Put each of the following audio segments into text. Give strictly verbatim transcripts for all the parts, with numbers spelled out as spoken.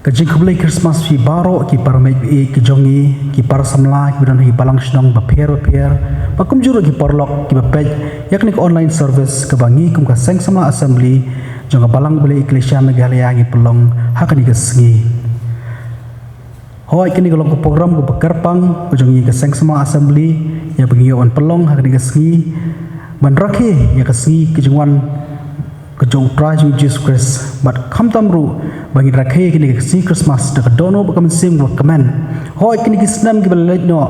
Ka jingkhublei Christmas ïa phi baroh ki para meit ba ïeit ki jong ngi, ki para samla kiba don ha ki balang shnong bapher bapher, bad kumjuh ruh ki paralok kiba peit ïa kane ka online service kaba ngi kum ka Seng Samla Assembly jong ka Balang Blei Ecclesia Meghalaya ngi pynlong ha kane ka sngi. Hooid, kane ka long ka program kaba kyrpang ka jong ngi ka Seng Samla Assembly, ïa ba ngi ïoh ban pynlong ha kane ka sngi ban rakhe ïa ka sngi ka jingwan ka jong U Trai jong ngi Jisu Khrist. Bad khamtam ruh ba ngin rakhe kane ka sngi Christmas da ka dohnud bad ka mynsiem kaba kmen. Hooid, kine ki snem kiba la leit noh,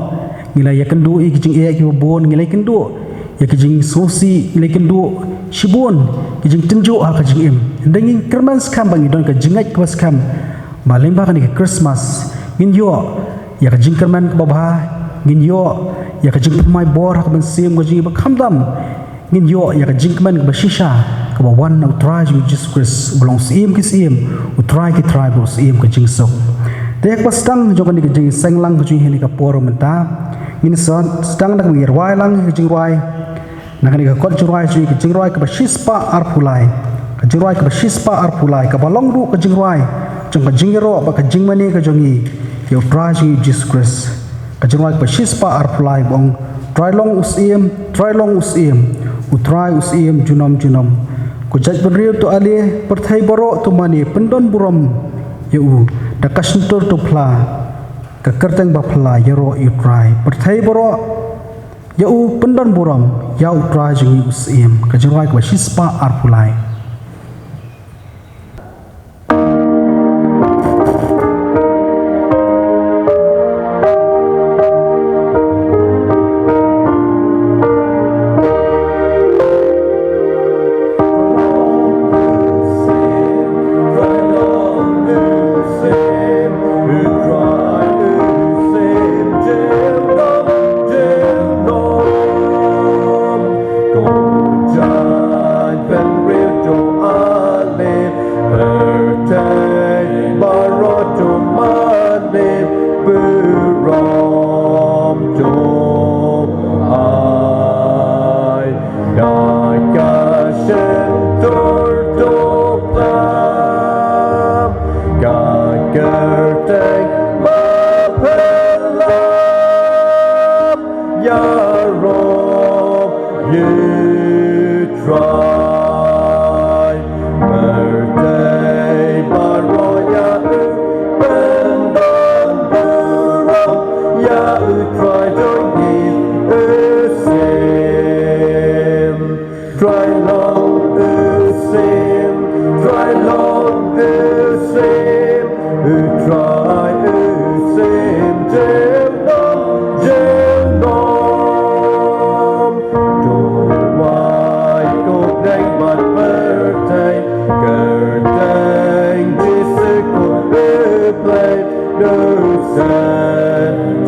ngi la ïakynduh ïa ki jingeh kiba bun, ngi la ïakynduh ïa ki jingsngewsih, ngi la ïakynduh shibun ki jingtynjuh ha ka jingim. Hynrei ngi kyrmen skhem ba ngi don ka jingngeit kaba skhem ba lyngba kane ka Christmas ngin ïoh ïa ka jingkyrmen kaba bha, ngin ïoh ïa ka jingpynmai bor ha ka mynsiem ka jong ngi, bad khamtam ngin ïoh ïa ka jingkmen kaba shisha kaba wan na U Trai jong ngi Jisu Khrist, uba long Syiem ki syiem, U Trai ki trai, bad U Syiem ka jingsuk. Te ha kaba sdang jong kane ka jingseng lang ka jong ngi ha kane ka por mynta, ngin sa sdang da kaba ngi rwai lang ka jingrwai na kane ka kot jingrwai jong ngi, ka jingrwai kaba shispah arphew lai. Ka jingrwai kaba shispah arphew lai, kaba long ruh ka jingrwai jong ka jingïaroh bad ka jingmane ka jong ngi ïa U Trai jong ngi Jisu Khrist. Ka jingrwai kaba shispah arphew lai ba ong: Trai long u Syiem, Trai long u Syiem, U Trai u Syiem junom junom. Ko jaitbynriew to ale, pyrthei baroh to mane, pyndon burom ïa u, da ka shyntur to phla, ka kyrteng ba phylla, ïaroh ïa U Trai. Pyrthei baroh ïa u pyndon burom, ïa U Trai jong ngi u Syiem. Ka jingrwai kaba shispah arphew lai. Pyrthei baroh to mane burom to ai, da ka shyntur to phla, ka kyrteng ba phylla, ïaroh ïa U Trai. Pyrthei baroh ïa u pyndon burom, ïa U Trai jong ngi u Syiem. Trai long u Syiem, Trai long u Syiem, U Trai u Syiem junom junom. To wai, to bneng bad pyrthei, kyrteng Jisu ko U Blei, U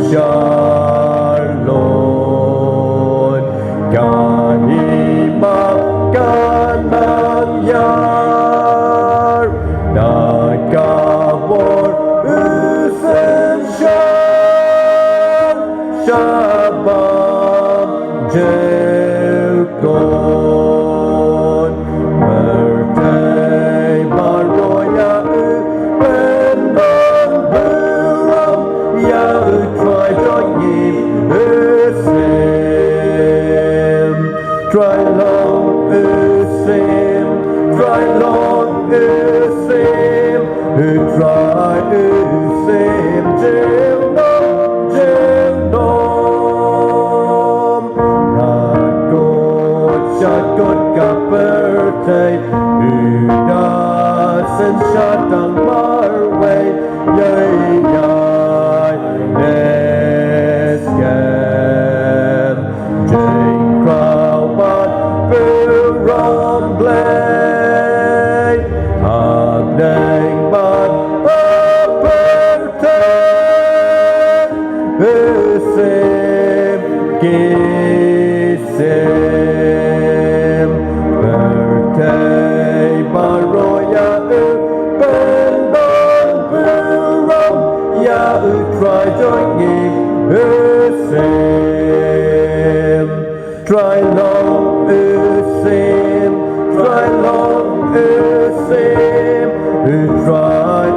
Synshar Lord. Ka hima ka nang ïar, da ka bor u synshar shaphang jingkut. Pyrthei baroh ïa u pyndon burom, ïa U Trai jong ngi u Syiem. Trai long u Syiem, Trai long u Syiem, U Trai u Syiem junom junom. Ha kut sha kut ka pyrthei, u da synshar tang marwei, ïa ïa ne skhem. Jingkraw bad burom Blei, ha bneng bad ha pyrthei, u Syiem ki Syiem. Pyrthei baroh ïa u pyndon burom, ïa U Trai jong ngi u Syiem. Trai long u Syiem, Trai long u Syiem, U Trai u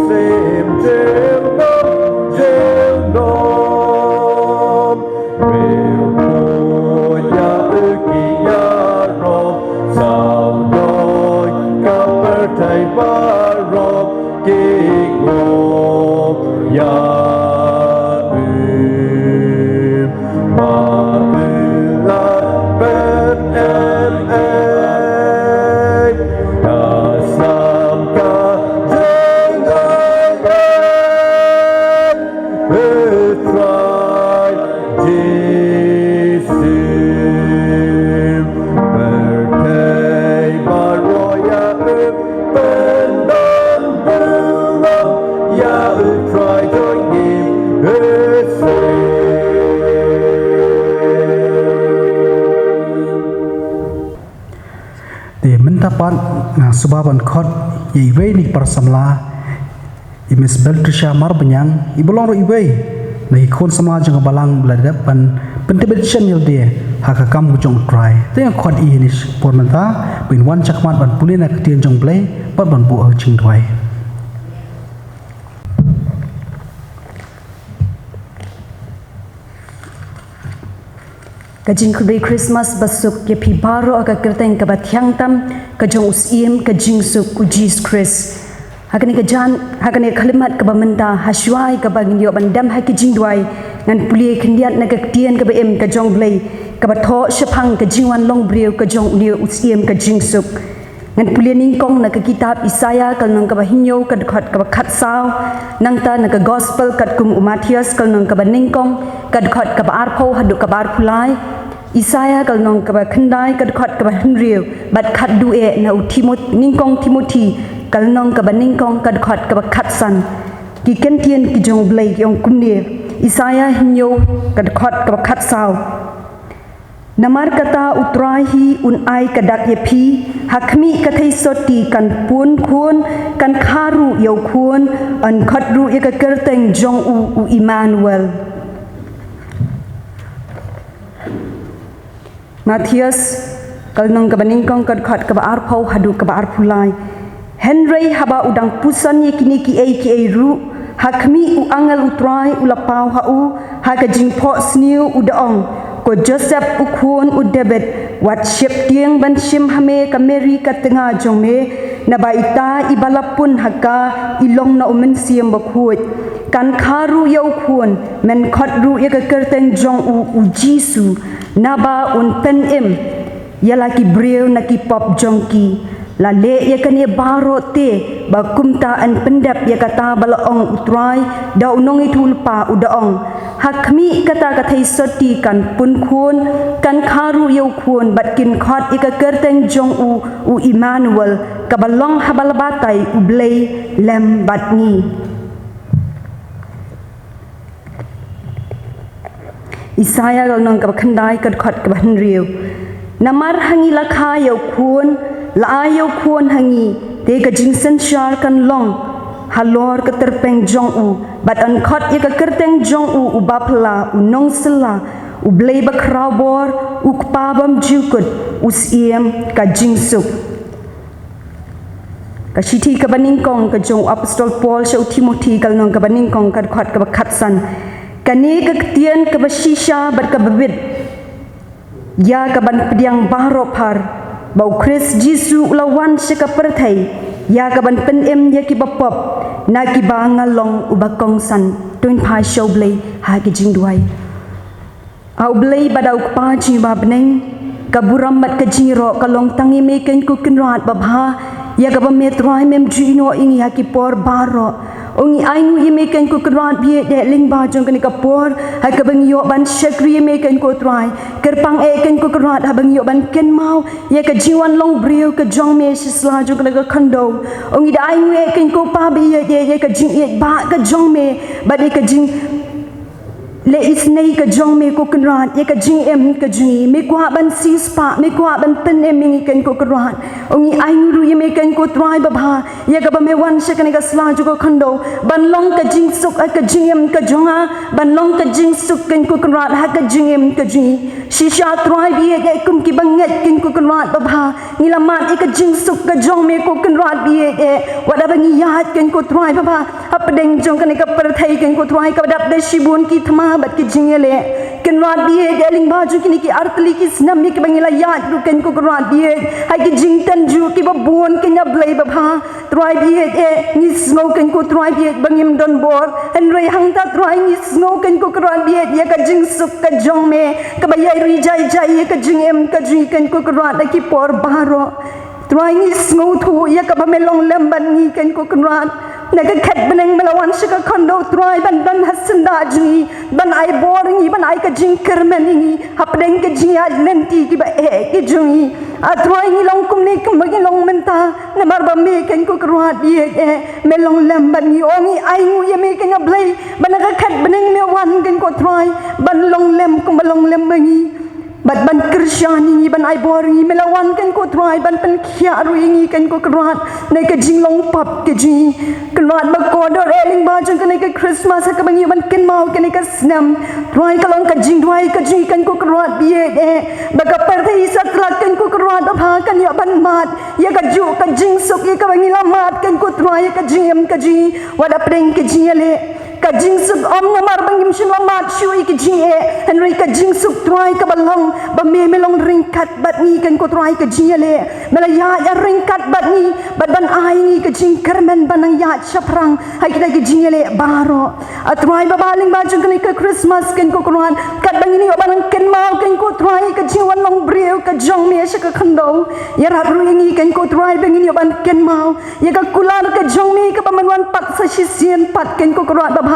Syiem. Te mynta pat nga sngewbha ban khot ïa iwei na ki para samla, i Miss Beltrisha Marbaniang, i ba long ruh iwei na ki khun samla jong ka balang ba la dep ban pyntbit shen ïalade ha ka kam ka jong U Trai. Te nga khot i ha kane ka por mynta ban wan shakhmat ban pule na ka ktien jong U Blei bad ban buh ha ka jingduwai. Ka jingkhublei Christmas basuk ïa phi baroh ha ka kyrteng kaba thiang tam ka jong U Syiem ka jingsuk U Jisu Khrist. Ha kane ka jan, ha kane ka khyllipmat kaba mynta, ha shuwa kaba ngin ïoh ban dem ha ki jingduwai, ngan pule khyndiat na ka ktien kaba im ka jong U Blei, kaba thoh shaphang ka jingwan long briew ka jong une U Syiem ka jingsuk. Ngan pule nyngkong na ka kitab Isaïah ka lynnong kaba hynñiew ka dkhot kaba khatsaw, nangta na ka gospel katkum u Mathaios ka lynnong kaba nyngkong ka dkhot kaba arphew haduh kaba arphew lai, Isaïah ka lynnong kaba khyndai ka dkhot kaba hynriew bad khatduh eh na u Timoth-, nyngkong Timothi ka lynnong kaba nyngkong ka dkhot kaba khatsan. Ki kyntien ki jong U Blei ki ong kumne, Isaïah hynñiew ka dkhot kaba khatsaw. Namar kata U Trai hi un ai ka dak ïa phi, ha khmih ka theisotti kan pun khun, kan kha ruh ïa u khun, yn khot ruh ïa ka kyrteng jong u U Immanuel. Mathaios ka lynnong kaba nyngkong ka dkhot kaba arphew haduh kaba arphew lai. Hynrei haba u dang puson ïa kine kiei kiei ruh, ha khmih u angel U Trai u la paw ha u ha ka jingphohsniew, u da ong, Ko Joseph u khun u David, wat sheptieng ban shim ha me ka Mary ka tnga jong me, naba ita iba la pun ha ka i long na U Mynsiem Bakhuid. Kan kha ruh ïa u khun, men khot ruh ïa ka kyrteng jong u U Jisu, naba un pynim ïa la ki briew na ki pop jong ki. La leh ïa kane baroh te ba kumta yn pyndep ïa kata ba la ong U Trai da u nongïathuhlypa, u da ong, Ha khmih kata ka theisotti kan pun khun, kan kha ruh ïa u khun, bad kin khot ïa ka kyrteng jong u U Immanuel, kaba long haba la batai U Blei lem bad ngi. Isaïah ka lynnong kaba khyndai ka dkhot kaba hynriew. Namar ha ngi la kha ïa u khun, la ai ïa u khun ha ngi, te ka jingsynshar kan long halor ka tyrpeng jong u, bad yn khot ïa ka kyrteng jong u U Baphylla, U Nongsylla, U Blei Bakhrawbor, U Kpa Bymjukut, U Syiem ka jingsuk. Ka shithi kaba nyngkong ka jong u Apostol Paul sha u Timothi ka lynnong kaba nyngkong ka dkhot kaba khatsan. Kane ka ktien kaba shisha bad kaba bit, ïa kaban pdiang baroh phar, ba U Khrist Jisu u la wan sha ka pyrthei, ïa kaban pynim ïa kiba pop, na kiba nga long uba kongsan. To ngin phai sha U Blei ha ki jingduwai. A U Blei bad a U Kpa jong ngi ba ha bneng, ka burom bad ka jingïaroh ka long tang ïa me keiñ ko Kynrad babha, ïa kaba me Trai mem ju ïehnoh ïa ngi ha ki por baroh. O ngi ainguh ïa me keiñ ko Kynrad ba ïeit eh lyngba jong kane ka por, ha kaba ngi ïoh ban shakri ïa me keiñ ko Trai. Kyrpang eh keiñ ko Kynrad haba ngi ïoh ban kynmaw ïa ka jingwan long briew ka jong me shisla jong kane ka khyndew. O ngi da ainguh eh keiñ ko Pa ba ïeit eh ïa ka jingïeit ba ka jong me, bad ïa ka jing leh isynei ka jong me ko Kynrad, ïa ka jingim ka jong ngi. Me kwah ban siewspah, me kwah ban pynim ïa ngi keiñ ko Kynrad. O ngi ainguh ruh ïa me keiñ ko Trai babha, ïa kaba me wan sha kane ka sla jong ka khyndew, ban long ka jingsuk ha ka jingim ka jong nga, ban long ka jingsuk keiñ ko Kynrad ha ka jingim ka jong ngi. Shisha Trai ba ïeit eh kum kiba ngeit keiñ ko Kynrad babha, ngi la mad ïa ka jingsuk ka jong me ko Kynrad ba ïeit eh, wat haba ngi ïaid keiñ ko Trai babha, hapdeng jong kane ka pyrthei keiñ ko Trai kaba dap da shibun ki thma bad ki jingïaleh. Kynrad ba ïeit eh lyngba jong kine ki artylli ki snem ïa kiba ngi la ïaid ruh keiñ ko Kynrad ba ïeit, ha ki jingtynjuh kiba bun keiñ A Blei babha. Trai ba ïeit eh ngi sngew keiñ ko Trai ba ïeit ba ngim don bor. Hynrei hangta Trai ngi sngew keiñ ko Kynrad ba ïeit ïa ka jingsuk ka jong me, kaba ïai ri jai jai ïa ka jingim ka jong ngi keiñ ko Kynrad ha ki por baroh. Trai ngi sngewthuh ïa kaba me long lem bad ngi keiñ ko Kynrad. Na ka khet bneng me la wan sha ka khyndew Trai ban don ha syndah jong ngi, ban ai bor ïa ngi, ban ai ka jingkyrmen ïa ngi, hapdeng ka jingïaid lynti kiba eh ki jong ngi. A Trai ngi long kumne kumba ngi long mynta, namar ba me keiñ ko Kynrad ba ïeit eh, me long lem bad ngi. O ngi ainguh ïa me keiñ A Blei, ba na ka khet bneng me wan keiñ ko Trai, ban long lem kumba long lem ma ngi. Bad ban kyrshan ïa ngi, ban ai bor ïa ngi, me la wan, Kynrad ko Trai, ban pynkhiah ruh ïa ngi, Kynrad ko Kynrad, na ka jinglong pap ka jong ngi. Kynrad ba kordor eh, lyngba jong kane ka Christmas ha kaba ngi ïoh ban kynmaw kane ka snem, Trai, ka long ka jingduwai ka jong ngi, Kynrad ko Kynrad ba ïeit eh, ba ka pyrthei satlak, Kynrad ko Kynrad babha, kan ïoh ban mad ïa kajuh ka jingsuk ïa kaba ngi la mad, Kynrad ko Trai, ïa ka jingim ka jong ngi. Wat hapdeng ka jingïaleh, ka jingsuk ym namar ba ngim shym la mad shuh ïa ka jingeh, hynrei ka jingsuk, Trai, kaba long ba me, me long ryngkat bad ngi, Kynrad ko Trai, ka jingïaleh. Me la ïaid ryngkat bad ngi, bad ban ai ngi ka jingkyrmen ban nang ïaid shaphrang ha kita ki jingïaleh baroh. A Trai babha, lyngba jong kane ka Christmas, Kynrad ko Kynrad, katba ngin ïoh ban nang kynmaw, Kynrad ko Trai, ka jingwan long briew ka jong me sha ka khyndew, ïarap ruh ïa ngi, Kynrad ko Trai, ba ngin ïoh ban kynmaw ïa ka kular ka jong me kaba men wan pat sa shisien pat, Kynrad ko Kynrad babha.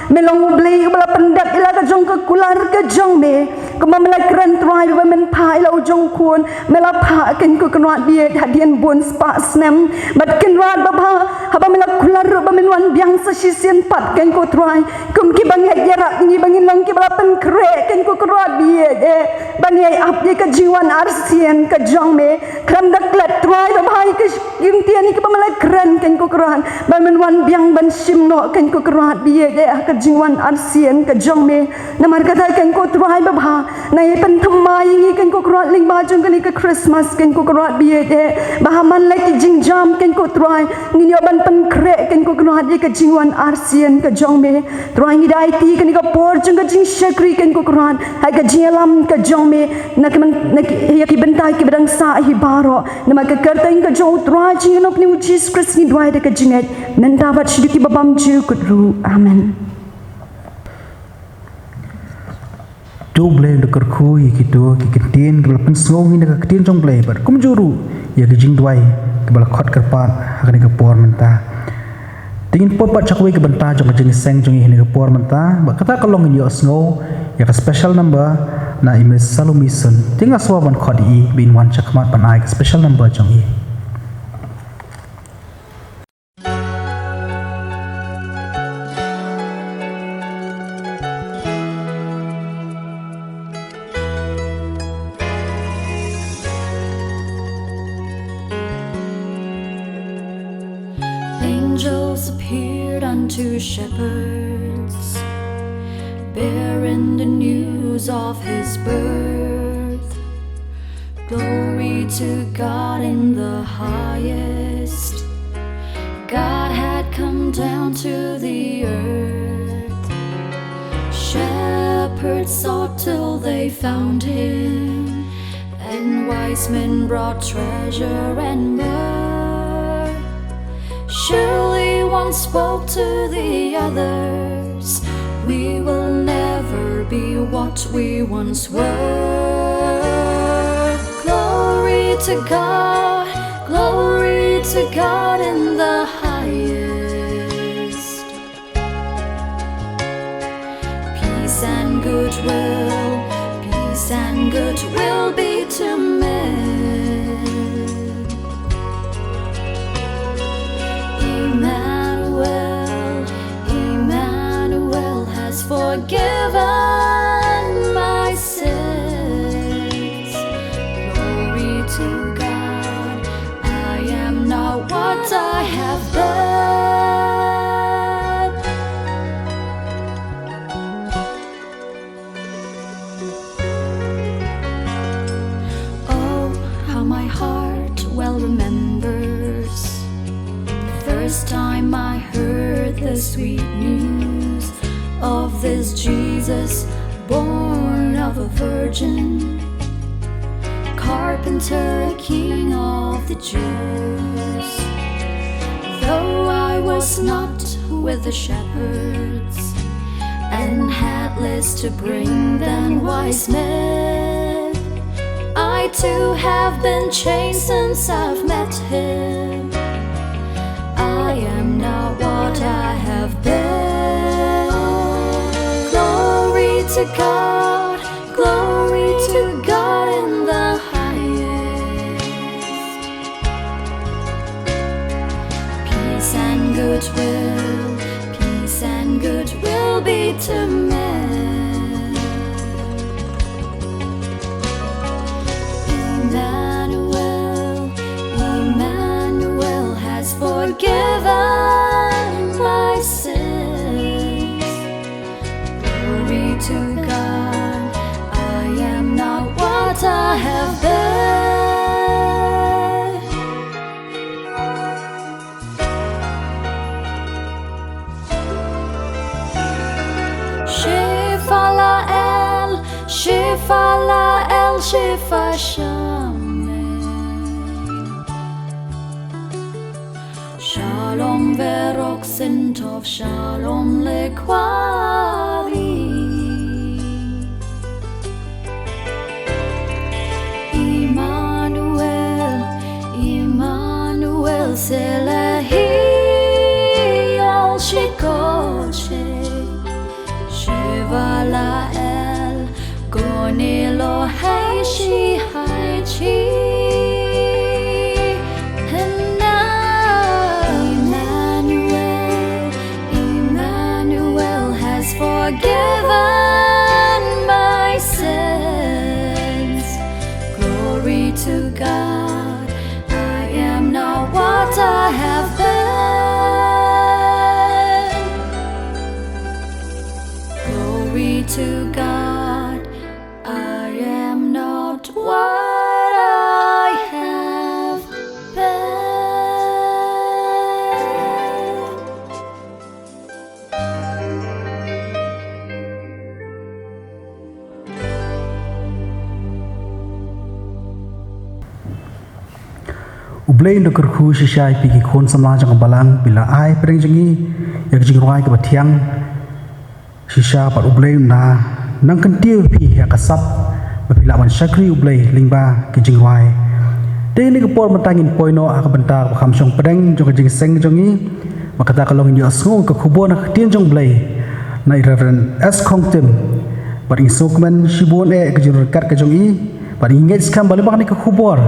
Me long U Blei uba la pyndep ïa la ka jong ka kular ka jong me, kumba me la kren, Trai, ba men phah ïa la u jong u khun, me la phah, Kynrad ko Kynrad ba ïeit, hadien bun spah snem. Bad Kynrad babha, haba me la kular ruh ba men wan biang sa shisien pat, Kynrad ko Trai, kum kiba ngeit, ïarap ïa ngi ba ngin long kiba la pynkhreh, Kynrad ko Kynrad ba ïeit eh, ban ïai ap ïa ka jingwan arsien ka jong me. Khlem da klet, Trai babha, ïa ka jingthied ïa kaba me la kren, Kynrad ko Kynrad, ba men wan biang ban shim noh, Kynrad ko Kynrad ba ïeit eh, ha ka jingwan arsien ka jong me. Namar kata, Kynrad ko Trai babha, nang ïai pynthymmai ïa ngi, Kynrad ko Kynrad, lyngba jong kane ka Christmas, Kynrad ko Kynrad ba ïeit eh, ba ha man la ki jingjam, Kynrad ko Trai, ngin ïoh ban pynkhreh, Kynrad ko Kynrad, ïa ka jingwan arsien ka jong me. Trai, ngi da aiti kane ka por jong ka jingshakri, Kynrad ko Kynrad, ha ka jingïalam ka jong me, na ki byn-, na ki, ïa ki bynta kiba dang sah hi baroh, namar ka kyrteng ka jong U Trai jong ngi, U Nongpynim U Jisu Khrist, ngi duwai da ka jingngeit, mynta bad shaduh kiba bymjukut ruh. Amen. To U Blei un da kyrkhu ïa kito ki ktien kiba la pynsngew ïa ngi na ka ktien jong U Blei, bad kumjuh ruh ïa ki jingduwai kiba la khot kyrpad ha kane ka por mynta. Te ngin poi pat sha kawei ka bynta jong ka jingïaseng jong ngi ha kane ka por mynta, bad kata ka long, ngin ïohsngew ïa ka special number na i Miss Salome Sun. Te nga sngewbha ban khot ïa i ba in wan shakhmat ban ai ka special number jong i. Angels appeared unto shepherds, bearing the news of his birth. Glory to God in the highest. God had come down to the earth. Shepherds sought till they found him, and wise men brought treasure and myrrh. Surely one spoke to the others, "We will never be what we once were." Glory to God, glory to God in the highest. Peace and goodwill, peace and goodwill be to men. Emmanuel, Emmanuel has forgiven my sins. Glory to God, I am not what I have been. Oh, how my heart well remembers the first time I heard the sweet news of this Jesus born of a virgin, carpenter, king of the Jews. Though I was not with the shepherds, and had less to bring than wise men, I too have been changed since I've met him. I am now what I have been. Glory to God, glory to God in the highest. Peace and goodwill, peace and goodwill be to men. Berok sentov shalom lekwari. Emmanuel, Emmanuel, selahi al shikoche. Shiva Lael, Gonelo hai shi hai chi. Hana. Emmanuel, Emmanuel has forgiven my sins. Glory to God, I am not what I have been. Glory to God, I am not what I have been. U Blei un da kyrkhu shisha ïa phi ki khun samla jong ka balang, phi la ai pyrshah jong ngi ïa ka jingrwai kaba thiang. Shisha pat U Blei un da nang kyntiew ïa phi ha ka sap ba phi lah ban shakri U Blei lyngba ki jingrwai. Te kane ka por mynta ngin poi noh ha ka bynta kaba kham shong pdeng jong ka jingseng jong ngi. Ba kata ka long ngin ïohsngew ka khubor na ka ktien jong U Blei na i Reverend S Khongtim. Bad ngi sngewkmen shibun eh ka jingryngkat ka jong i. Bad ngi ngeit skhem ba lyngba kane ka khubor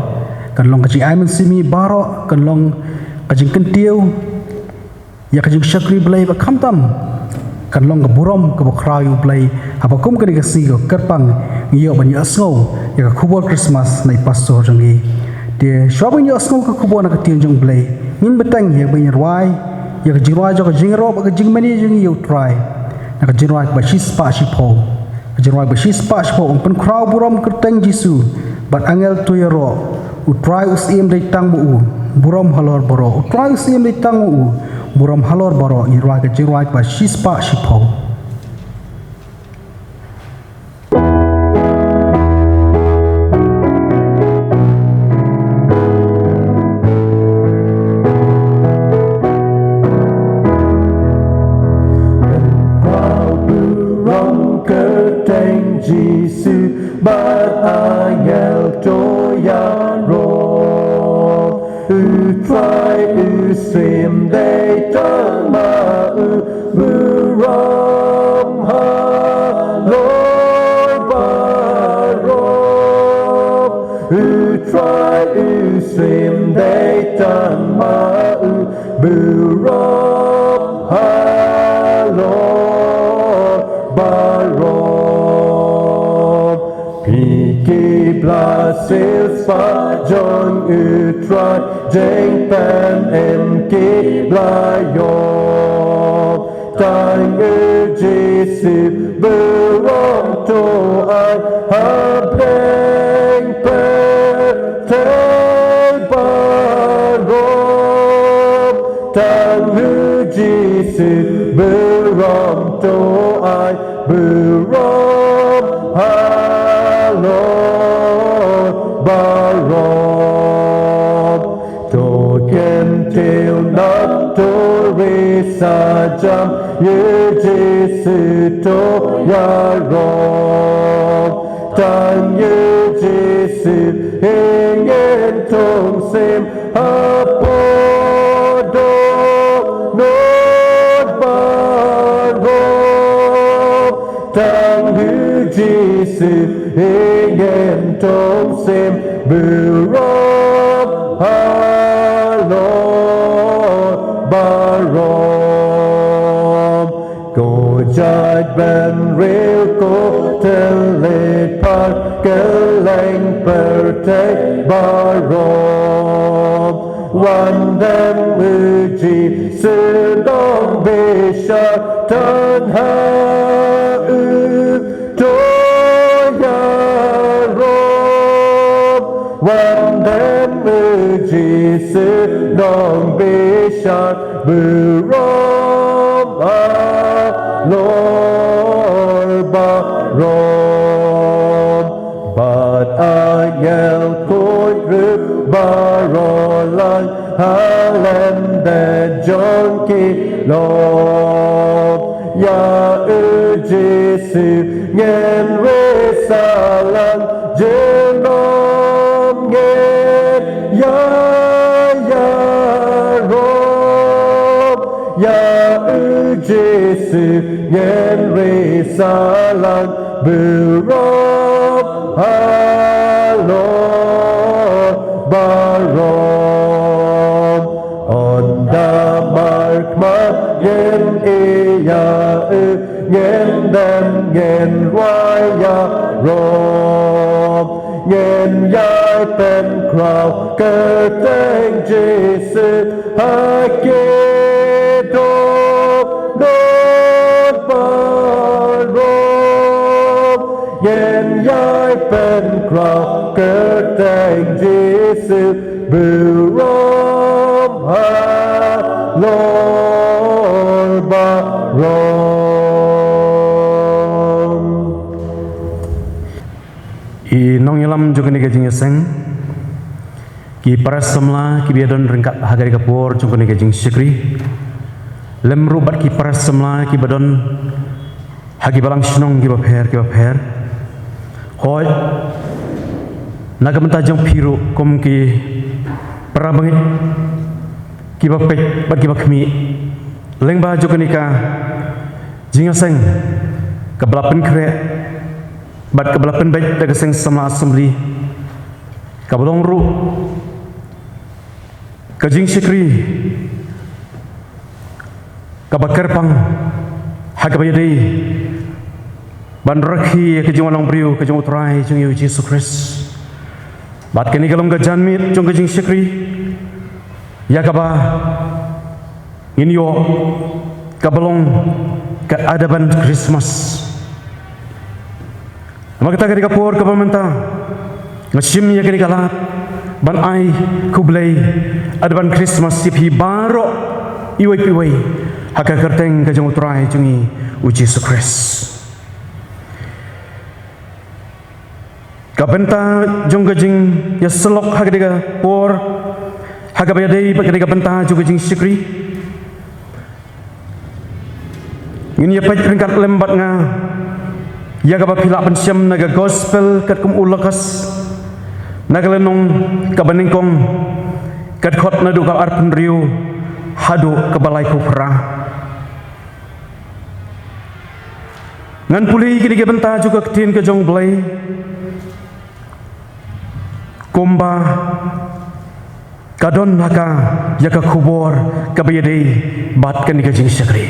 kan long ka jingai mynsiem ïa ngi baroh, kan long ka jingkyntiew ïa ka jingshakri Blei, bad khamtam kan long ka burom kaba khraw ïa U Blei. Haba kum kane ka sngi kaba kyrpang ngi ïoh ban ïohsngew ïa ka khubor Christmas na i pastor jong ngi. Te shuwa ban ïohsngew ka khubor na ka ktien jong U Blei, ngin bteng ïa kaba ngin rwai ïa ka jingrwai jong ka jingïaroh bad ka jingmane jong ngi ïa U Trai. Na ka jingrwai kaba shispah shiphew. Ka jingrwai ba shispah shiphew. Ong: Pynkhraw burom kyrteng Jisu bad angel to ïaroh. U Trai u Syiem dei tang ma u, burom halor baroh. U Trai u Syiem dei tang ma u, burom halor baroh. Ngi rwai ka jingrwai ba shispah shiphew. Burom kyrteng Jisu bad angel to ïaroh. U Trai u Syiem dei tang ma u, burom halor baroh. U Trai u Syiem dei tang ma u, burom halor baroh. Phi ki blahsymbah jong U Trai, jingpynim ki blahïong. Tang U Jisu burom to ai ha bneng pyrthei baroh. Tang U Jisu burom to ai, burom halor baroh. To kyntiew nangto ri sa jam, ïa U Jisu to ïaroh. Tang U Jisu ïa ngin tong sim hapoh dohnud baroh. Tang U Jisu ïa ngin tong sim, burom halor baroh. Ko jait bynriew, ko tylli, phar kylleng pyrthei baroh. Wan dem U Jisu Nongbishar, tang ha u to ïaroh. Wan dem U Jisu Nongbishar, burom halor baroh. Bad angel khuid ruh baroh, lang Halem de jong ki lom, ïa u Jisu ngin ri salang, jingdom ngin ïa ïarom, ïa u Jisu ngin ri salang, burom halor barom. Ynda markhmat ngin ïa u, ngin dem ngin rwai ïarom, ngin ïai pynkhraw kyrteng Jisu ha ki dohnud barom. Ngin ïai pynkhraw kyrteng Jisu, burom halor barom. I nongïalam jong kane ka jingïaseng, ki para samla kiba ïadon ryngkat ha kane ka por jong kane ka jingshakri, lem ruh bad ki para samla kiba don ha ki balang shnong kiba pher kiba pher. Hooid, na ka bynta jong phi ruh kum ki para bangeit kiba peit bad kiba khmih, lyngba jong kane ka jingïaseng kaba la pynkhreh bad kaba la pynbeit da ka Seng Samla Assembly, kaba long ruh ka jingshakri kaba kyrpang ha kaba ïadei ban rakhe ïa ka jingwan long briew ka jong U Trai jong ngi U Jisu Khrist. Bad kane ka long ka janmiet jong ka jingshakri ïa kaba ngin ïoh kaba long ka Advent Christmas. Namar kata, ka dei ka por kaba mynta nga shim ïa kane ka lad ban ai khublei Advent Christmas ïa phi baroh, iwei pa iwei, ha ka kyrteng ka jong U Trai jong ngi U Jisu Khrist. Ka bynta jong ka jingïasyllok ha ka dei ka por ha kaba ïadei bad ka dei ka bynta jong ka jingshakri. Ngin ïa peit ryngkat lem bad nga ïa kaba phi lah ban shem na ka Gospel katkum u Lukas, na ka lynnong kaba nyngkong, ka dkhot naduh ka arphew hynriew haduh kaba laiphew phra. Ngan pule ïa kane ka bynta jong ka ktien ka jong U Blei kumba ka don ha ka ïa ka khubor kaba ïadei bad kane ka jingshakri.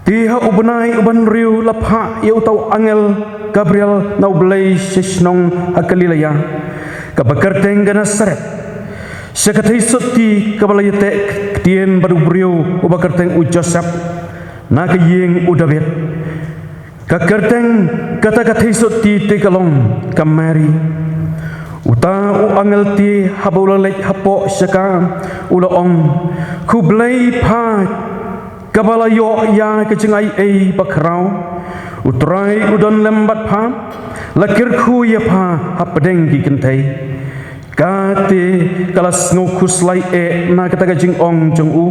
Te ha u bnai uba hynriew la phah ïa uta u angel Gabriel na U Blei sha shnong ha Galilea kaba kyrteng ka Nasaret, sha ka theisotti kaba la ïateh ktien bad u briew uba kyrteng u Joseph, na ka ïing u Dabid. Ka kyrteng kata ka theisotti te ka long ka Mari. Uta u angel te haba u la leit hapoh sha ka, u la ong, khublei pha, kaba la ïoh ïa ka jingaiei bakhraw. U Trai u don lem bad pha, la kyrkhu ïa pha hapdeng ki kynthei. Kata ka la sngew khuslai eh na kata ka jingong jong u,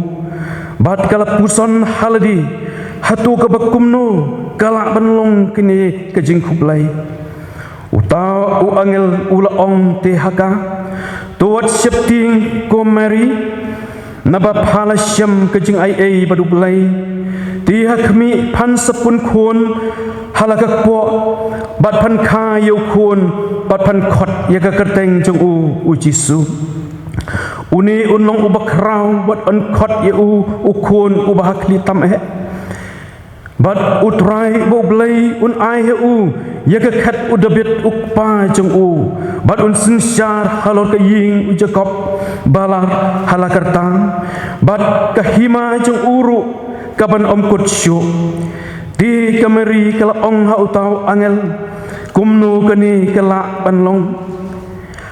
bad ka la puson ha lade, hato kaba kumno ka lah ban long kane ka jingkhublei. Uta u angel u la ong te ha ka, to wat sheptieng ko Mari, naba pha la shem ka jingaiei bad U Blei. Te ha khmih phan sa pun khun ha la ka kpoh, bad phan kha ïa u khun, bad phan khot ïa ka kyrteng jong u, u Jisu. Une un long uba khraw, bad yn khot ïa u, u khun uba ha khlieh tam eh. Bad U Trai uba U Blei un ai ha u ïa ka khet u Dabid u kpa jong u, bad un synshar halor ka ïing u Jakob balar ha la ka rta, bad ka hima jong u ruh kaban ym kut shuh. Te ka Mari ka la ong ha uta u angel, kumno kane ka lah ban long,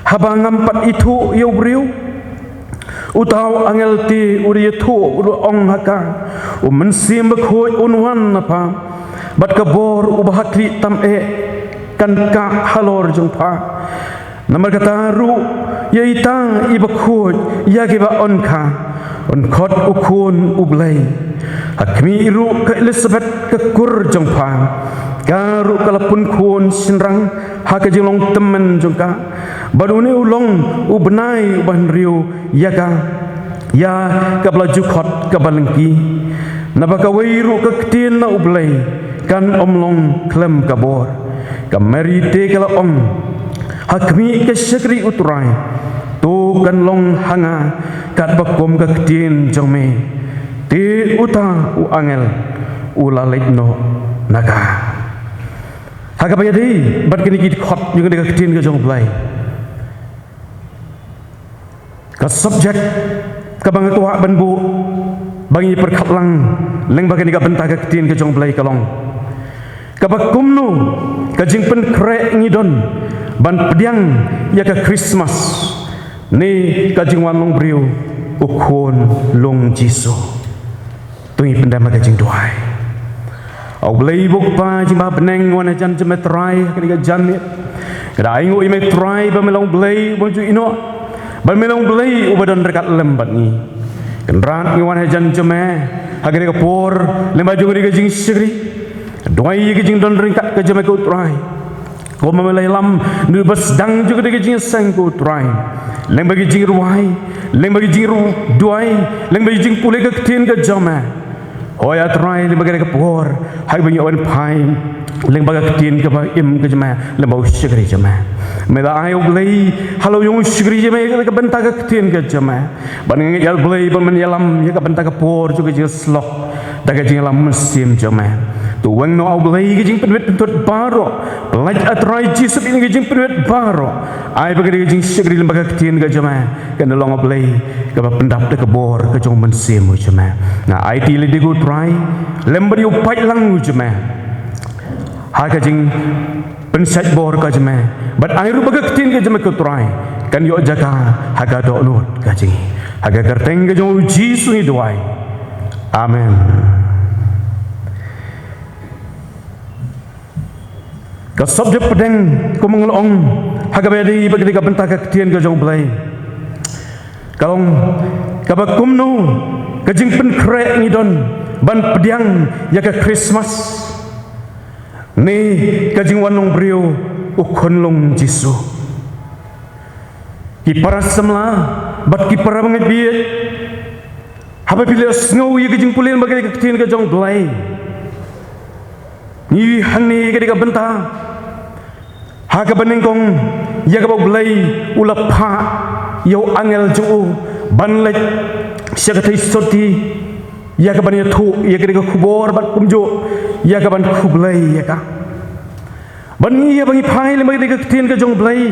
haba ngam pat ithuh ïa u briew? Uta u angel te u da ïathuh, u da ong ha ka, U Mynsiem Bakhuid un wan na pha, bad ka bor uba ha khlieh tam eh kan kah halor jong pha. Namar kata ruh, Ïa ita i bakhuid, ïa kiba yn kha, yn khot u Khun u Blei. Ha khmih ruh ka Elisabet ka kur jong pha, ka ruh ka la pun khun shynrang ha ka jinglong tymmen jong ka. Bad une u long u bnai uba hynriew ïa ka, ïa kaba la ju khot kaba lyngkhi. Naba kawei ruh ka ktien na u Blei kan ym long khlem ka bor. Ka Mari te ka la ong, ha khmih ka shakri u Trai, to kan long ha nga katba kum ka ktien jong me. Te uta u angel u la leit noh na ka. Ha kaba ïadei bad kine ki dkhot jong kane ka ktien ka jong u Blei, ka subject kaba nga kwah ban buh ba ngi pyrkhat lang lyngba kane ka bynta ka ktien ka jong u Blei ka long, kaba kumno ka jingpynkhreh ngi don ban pdiang ïa ka Christmas ne ka jingwan long briew u Khun long Jisu. To ngin pyndem ha ka jingduwai. A U Blei ba u Kpa jingbhabneng, ngi wan hajan jong me Trai ha kane ka janmiet. Nga da ainguh ïa me Trai ba me long Blei uba ju ïehnoh, ba me long Blei uba don ryngkat lem bad ngi. Kynrad ngi wan hajan jong me ha kane ka por lyngba jong kane ka jingshakri. Duwai ïa ka jingdon ryngkat ka jong me ko Trai. Kumba me la ïalam na u basdang jong kane ka jingïaseng ko Trai, lyngba ka jingrwai, lyngba ka jingduwai, lyngba ka jingpule ka ktien ka jong me. Hooid A Trai, lyngba kane ka por, haba ngi wan phai lyngba ka ktien kaba im ka jong me, lyngba u shakri jong me. Me la ai U Blei halor u shakri jong me ka bynta ka ktien ka jong me. Bad nga ngeit A Blei ba men ïalam ïa ka bynta ka por jong ka jingïasyllok da ka jingïalam mynsiem jong me. To weng noh A Blei ka jingpynwit pynthut baroh. Pynlait A Trai Jisu ïa ka jingpynwit baroh. Ai ba ka dei ka jingshakri lyngba ka ktien ka jong me, kan long A Blei kaba pyndap da ka bor ka jong u Mynsiem u jong me. Nga aiti lade ko Trai lem bad ïa u paidlang u jong me ha ka jingpynshait bor ka jong me. Bad ai ruh ba ka ktien ka jong me ko Trai kan ïoh jaka ha ka dohnud ka jong ngi. Ha ka kyrteng ka jong u Jisu ngi duwai. Amen. Ka subject pdeng, kumba nga la ong, ha kaba ïadei bad ka bynta ka ktien ka jong U Blei, ka long kaba kumno ka jingpynkhreh ngi don ban pdiang ïa ka Christmas ne ka jingwan long briew u Khun long Jisu. Ki para samla bad ki para bangeit bieit, haba phi la sngew ïa ka jingpule lyngba ka ktien ka jong U Blei, ngi hangne ïa ka bynta ha kaba nyngkong ïa kaba U Blei u la phah ïa u angel jong u ban leit sha ka theisotti ïa kaban ïathuh ïa ka khubor bad kumjuh ïa kaban khublei ïa ka. Bad ngi ïa ba ngi phai lyngba ka ktien ka jong U Blei,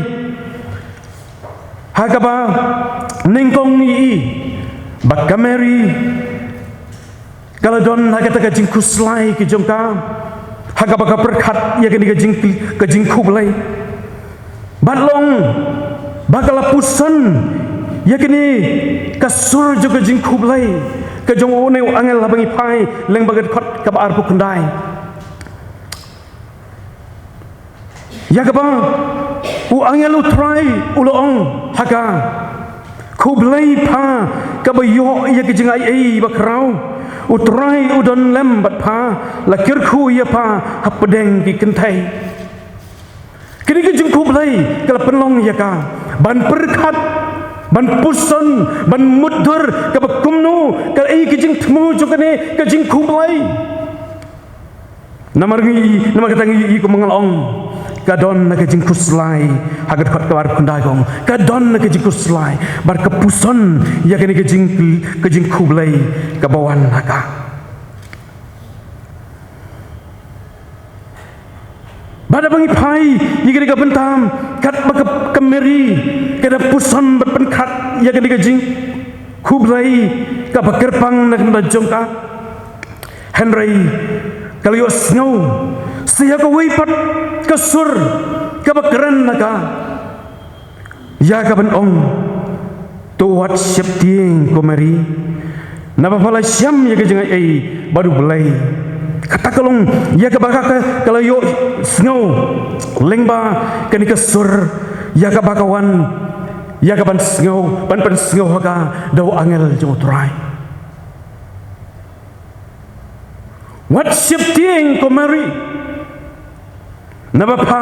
ha kaba nyngkong ngi i ba ka Mary ka la don ha kata ka jingkhuslai ka jong ka ha kaba ka pyrkhat ïa kane ka jing, ka jingkhublei. Bad long ba ka la puson ïa kane ka sur jong ka jingkhublei ka jong une u angel haba ngi phai lyngba ka dkhot kaba arphew khyndai. Ïa kaba u angel U Trai u la ong ha ka, khublei pha kaba ïoh ïa ka jingaiei ba khraw, U Trai u don lem bad pha, la kyrkhu ïa pha hapdeng ki kynthei. Kane ka jingkhublei ka la pynlong ïa ka ban pyrkhat, ban puson, ban mutdur kaba kumno ka ei ka jingthmu jong kane ka jingkhublei. Namar ngi, namar kata ngi i kumba nga la ong, ka don na ka jingkhuslai ha ka dkhot kaba arphew khyndai ka ong, ka don na ka jingkhuslai bad ka puson ïa kane ka jing, ka jingkhublei kaba wan ha ka. Bad haba ngi phai ïa kane ka bynta katba ka, ka Mary ka da puson bad pynkhot ïa kane ka jingkhublei kaba kyrpang na ka bynta jong ka. Hynrei ka la ïohsngew sa ïa kawei pat ka sur kaba kren na ka, ïa kaban ong, to wat sheptieng ko Mary, naba pha la shem ïa ka jingaiei bad U Blei. Kata ka long ïa kaba ka, ka, ka la ïohsngew lyngba kane ka sur, ïa kaba ka wan Ïa ka ban sngew, ban pynsngew ha ka da u angel jong u Trai. Wat sheptieng ko Mary. Naba pha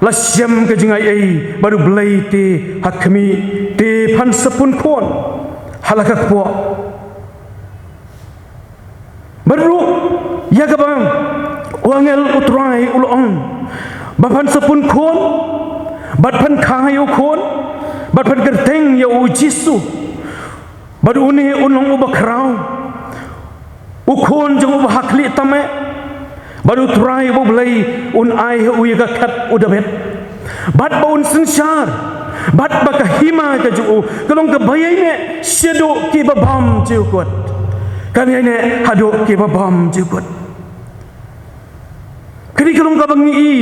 la shem ka jingaiei bad u Blei te ha khmih, te phan sa pun khun ha la ka kpoh. Bad ruh ïa kaba u angel u Trai u la ong ba phan sa pun khun, bad phan kha ïa u khun, bad phan kyrteng ïa u Jisu. Bad une un long uba khraw, u khun jong uba ha khlieh tam eh. Bad u Trai uba U Blei un ai ha u ïa ka khet u Dabid. Bad ba un synshar, bad ba ka hima ka jong u ka long kaba ïaineh shaduh kiba bam jingkut. Kan ïaineh haduh kiba bam jingkut. Kane ka long kaba ngi i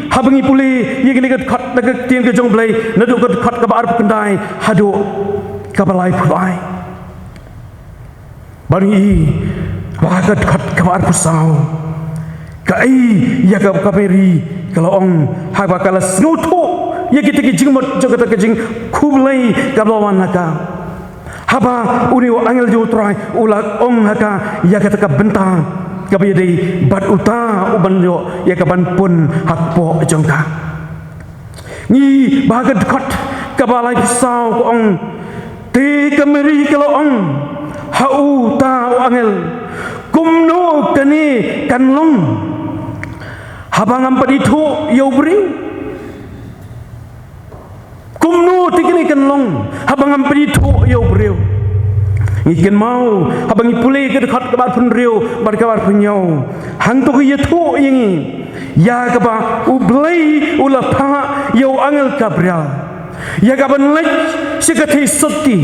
haba ngi pule ïa kane ka dkhot na ka ktien ka jong U Blei, naduh ka dkhot kaba arphew khyndai haduh kaba laiphew lai. Bad ngi i ba ka dkhot kaba arphew saw ka ai ïa ka, ka Mary ka la ong, haba ka la sngewthuh ïa kita ki jingmut jong kata ka jingkhublei kaba la wan na ka. Haba une u angel jong u Trai u la ong ha ka ïa kata ka bynta kaba ïadei bad uta uban ïoh ïa ka ban pun ha kpoh jong ka. Ngi ba ka dkhot kaba laiphew saw ka ong, te ka Mary ka la ong ha uta u angel, kumno kane kan long, haba ngam pat ithuh ïa u briew? Kumno te kane kan long haba ngam pat ithuh ïa u briew? Ngi kynmaw haba ngi pule ka dkhot kaba arphew hynriew bad kaba arphew hynñiew, hangto ka ïathuh ïa ngi ïa kaba U Blei u la phah ïa u angel Gabriel ïa kaban leit sha ka theisotti,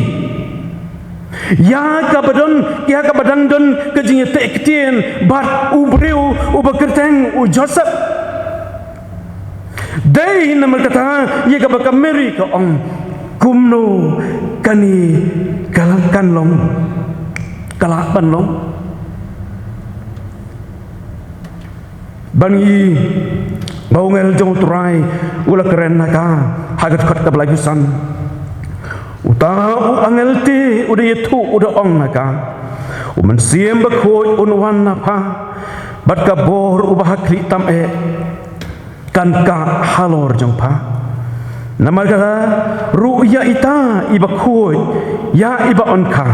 ïa kaba don, ïa kaba dang don ka jingïateh ktien bad u briew uba kyrteng u Joseph. Dei namar kata ïa kaba ka Mary ka ong, kumno kane ka la kan long, ka lah ban long? Bad ngi i ba u angel jong u Trai u la kren ha ka ha ka dkhot kaba laiphew san. Uta u angel te u da ïathuh, u da ong ha ka, U Mynsiem Bakhuid un wan na pha, bad ka bor uba ha khlieh tam eh kan kah halor jong pha. Namar kata ruh ïa ita iba khuid, ïa iba yn kha,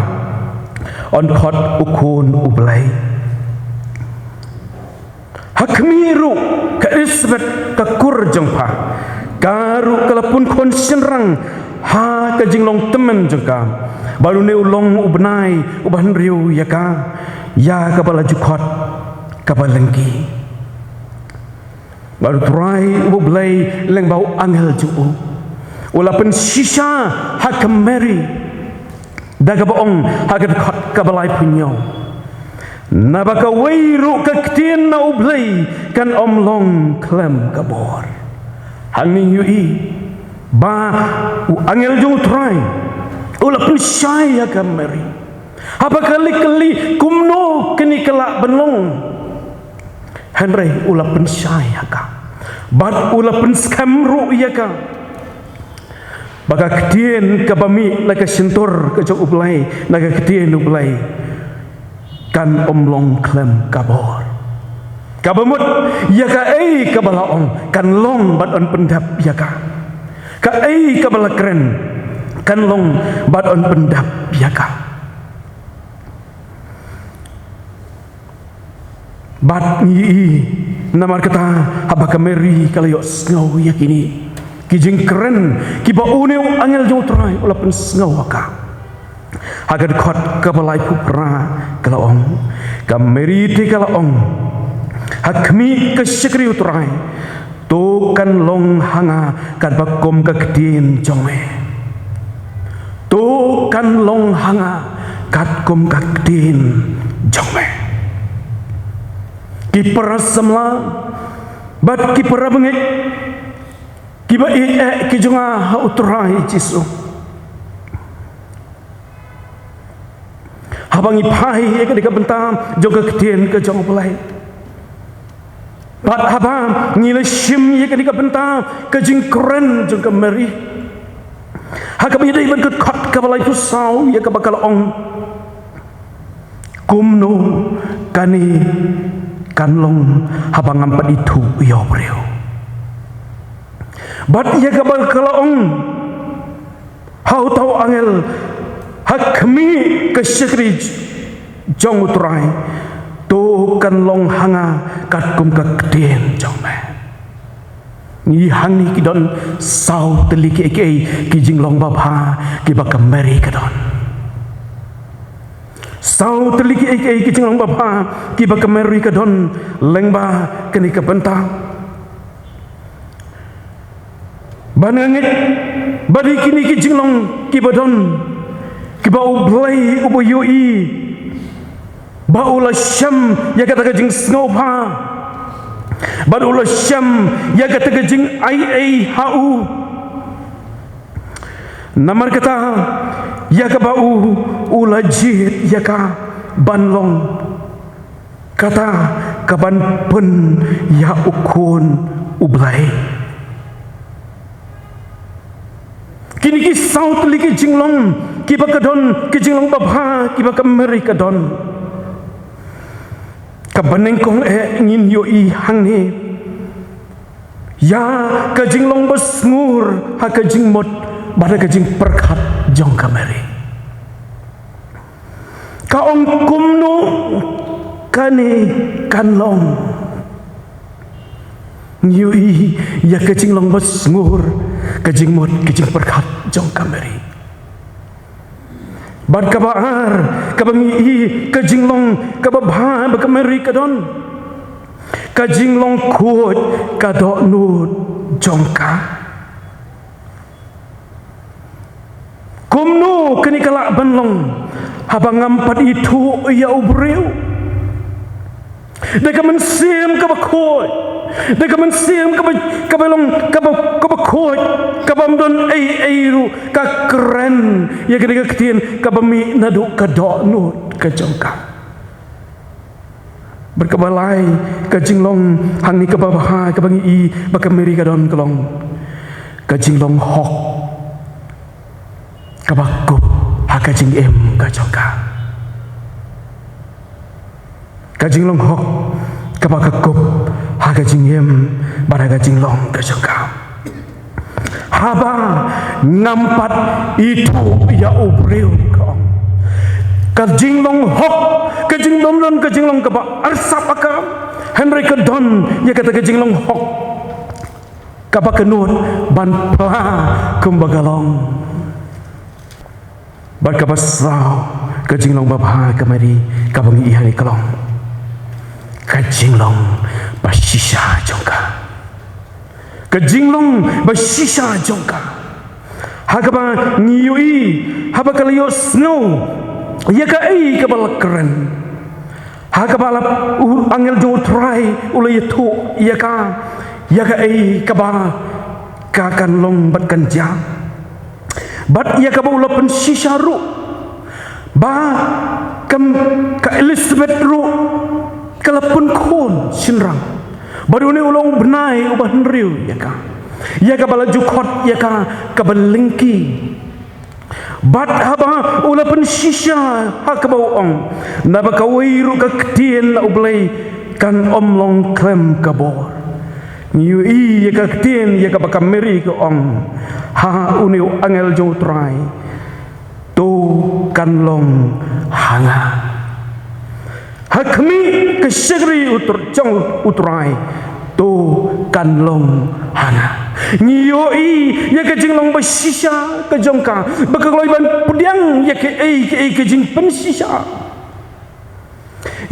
yn khot u Khun U Blei. Ha khmih ruh ka Elisabet ka kur jong pha, ka ruh ka la pun khun shynrang ha ka jinglong tymmen jong ka. Bad une u long u bnai uba hynriew ïa ka, ïa kaba la ju khot kaba lyngkhi. Bad u Trai uba U Blei lyngba u angel jong u u la pynshisha ha ka Mary da kaba ong ha ka dkhot kaba laiphew hynñiew, naba kawei ruh ka ktien na U Blei kan ym long khlem ka bor. Hangne ngi ïohi ba u angel jong u Trai u la pynshai ha ka Mary. Haba ka la kylli kumno kane ka lah ban long, hynrei u la pynshai ha ka bad u la pynskhem ruh ïa ka ba ka ktien kaba mih na ka shyntur ka jong U Blei, na ka ktien U Blei, kan ym long khlem ka bor. Kaba mut ïa kaei kaba la ong kan long bad yn pyndep ïa ka. Kaei kaba la kren kan long bad yn pyndep ïa ka. Bad ngi i namar kata haba ka Mary ka la ïohsngew ïa kine ki jingkren kiba une u angel jong u Trai u la pynsngew ha ka, ha ka dkhot kaba laiphew phra ka la ong, ka Mary te ka la ong ha khmih ka shakri u Trai, to kan long ha nga katba kum ka ktien jong me. To kan long ha nga katkum ka ktien jong me. Ki para samla bad ki para bangeit kiba ïeit eh ki jong nga ha u Trai Jisu, haba ngi phai ïa kane ka bynta jong ka ktien ka jong U Blei, bad haba ngi la shim ïa kane ka bynta ka jingkren jong ka Mary, Ha kaba ïadei bad ka kot kaba laiphew saw, ïa kaba ka la ong: Kumno kane kan long haba ngam pat ithuh ïa u briew? Bad ïa kaba ka la ong ha uta u angel ha khmih ka shakri jong U Trai: To kan long ha nga katkum ka ktien jong me. Ngi hangne ki don saw tylli kiei kiei ki jinglong babha kiba ka Mary ka don. Saw tylli kiei kiei ki jinglong babha kiba ka Mary ka don lyngba kane ka bynta. Ba nga ngeit ba dei kine ki jinglong kiba don, kiba U Blei uba ïohi, ba u la shem ïa kata ka jingsngewbha, ba u la shem ïa kata ka jingai ei ha u. Namar kata, ïa kaba u, u la jied ïa ka ban long kata ka ban pynïa u Khun U Blei. Kine ki saw tylli ki jinglong kiba ka don, ki jinglong babha kiba ka Mary ka don. Kaba nyngkong eh ngin ïohi hangne ïa ka jinglong ba sngur ha ka jingmut bad ha ka jingpyrkhat jong ka Mary. Ka ong kumno kane kan long. Ngi ïohi ïa ka jinglong ba sngur, ka jingmut, ka jingpyrkhat jong ka Mary. Bad kaba ar, kaba ngi ïohi ka jinglong kaba bha ba ka Mary ka don, ka jinglong khuid ka dohnud jong ka. Kumno kane ka lah ban long haba ngam pat ithuh ïa u briew? Da ka mynsiem kaba khuid, da ka mynsiem kaba, kaba long kaba, kaba khuid, kaba ym don ei ei ruh, ka kren ïa kane ka ktien kaba mih naduh ka dohnud ka jong ka. Bad kaba lai, ka jinglong hangne kaba bha kaba ngi ïohi ba ka Mary ka don ka long ka jinglong hok kaba kup ha ka jingim ka jong ka. Ka jinglong hok kaba ka kup ha ka jingim bad ha ka jinglong ka jong ka. Haba ngam pat ithuh ïa u briew, ka ong. Ka jinglong hok, ka jinglong don, ka jinglong kaba arsap ha ka. Hynrei ka don ïa kata ka jinglong hok kaba ka nud ban phla kumba ka long. Bad kaba saw, ka jinglong babha ka Mary kaba ngi ïohi hangne ka long ka jinglong ba shisha jong ka. Ka jinglong ba shisha jong ka. Ha kaba ngi ïohi, haba ka la ïohsngew ïa kaei kaba la kren, ha kaba la, u angel jong U Trai u la ïathuh ïa ka ïa kaei kaba ka kan long bad kan jia. Bad ïa kaba u la pynshisha ruh ba kam, ka Elizabeth ruh ka la pynkhun shynrang. Bad une u long u bnai uba hynriew ïa ka, ïa kaba la ju khot ïa ka kaba lyngkhi. Bad haba u la pynshisha ha kaba u ong, naba kawei ruh ka ktien na U Blei kan ym long khlem ka bor. Ngi ïohi ïa ka ktien ïa kaba ka Mary ka ong ha une u angel jong U Trai: To kan long ha nga. Ha khmih ka shakri u Tr-, jong U Trai, to kan long ha nga. Ngi ïohi ïa ka jinglong ba shisha ka jong ka, ba ka kloi ban pdiang ïa kaei kaei ka jingpynshisha.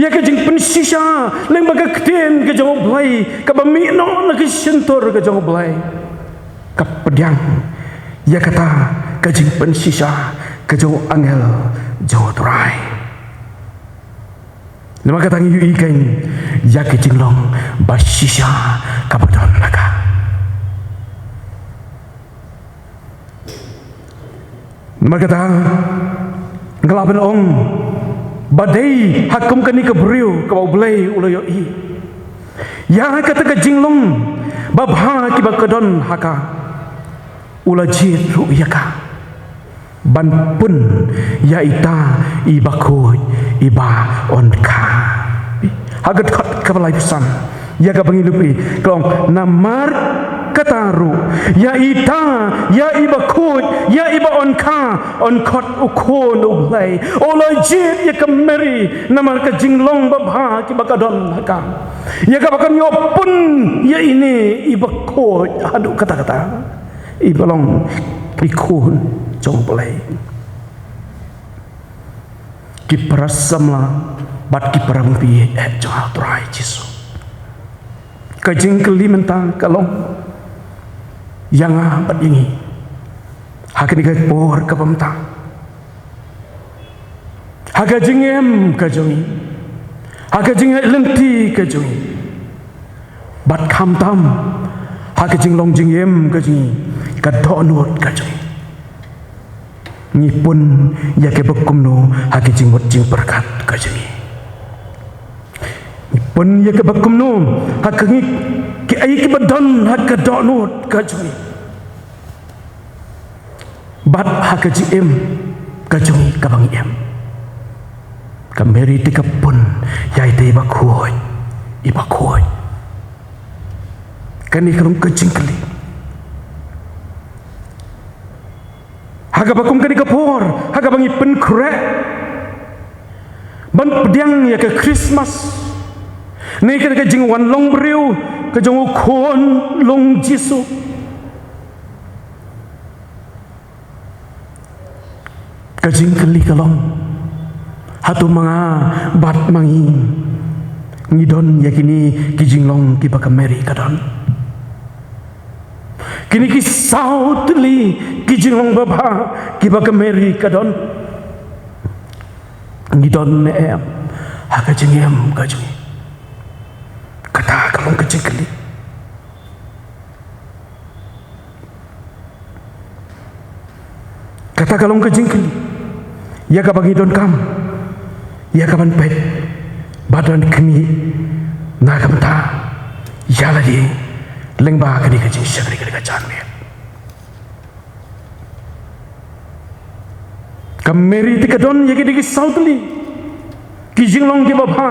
Ïa ka jingpynshisha lyngba ka ktien ka jong U Blei, kaba mih noh na ka shyntur ka jong U Blei. Ka pdiang ïa kata ka jingpynshisha ka jong u angel jong U Trai. Namar kata ngi ïohi kein ïa ka jinglong ba shisha kaba don ha ka. Namar kata nga lah ban ong ba dei ha kum kane ka briew kaba U Blei u la ïohi ïa kata ka jinglong babha kiba ka don ha ka, u la jied ruh ïa ka. ban pun ïa ita i bakhuid i ba on kha. Ha ka dkhot kaba laiphew san, ïa kaba ngi lap ïa ka long, namar kata ruh, ïa ita, ïa i bakhuid, ïa i ba on kha, un khot u Khun u Blei. U la jied ïa ka Mary namar ka jinglong babha kiba ka don ha ka, ïa kaba kan ïoh pun ïa ine i bakhuid haduh katta katta, i ba long i Khun jong U Blei. Ki para samla bad ki para bangeit jong U Trai Jisu, ka jingkylli mynta ka long ïa nga bad ïa ngi, ha kane ka por kaba mynta, ha ka jingim ka jong ngi, ha ka jingïaid lynti ka jong ngi, bad khamtam ha ka jinglong jingim ka jong ngi, ka dohnud ka jong ngi, ngi pun ïa kaba kumno ha ka jingmut jingpyrkhat ka jong ngi? Ngi pun ïa kaba kumno ha ka ngi, ki ei kiba don ha ka dohnud ka jong ngi, bad ha ka jingim ka jong ngi kaba ngi im? Ka Mary te ka pun ïa ita i bakhuid, i bakhuid. Kane ka long ka jingkylli. Ha kaba kum kane ka por, ha kaba ngi pynkhreh ban pdiang ïa ka Christmas, ne kane ka jingwan long briew ka jong u Khun long Jisu, ka jingkylli ka long, hato ma nga bad ma ngi, ngi don ïa kine ki jinglong kiba ka Mary ka don? Kine ki saw tylli ki jinglong babha kiba ka Mary ka don, ngi don ne em ha ka jingim ka jong ngi? Kata ka long ka jingkylli. Kata ka long ka jingkylli ïa kaba ngi donkam ïa kaban peit bad ban khmih na ka bynta ïa lade lyngba kane ka jingshakri, kane ka janmiet. Ka Mary te ka don ïa kine ki saw tylli ki jinglong kiba bha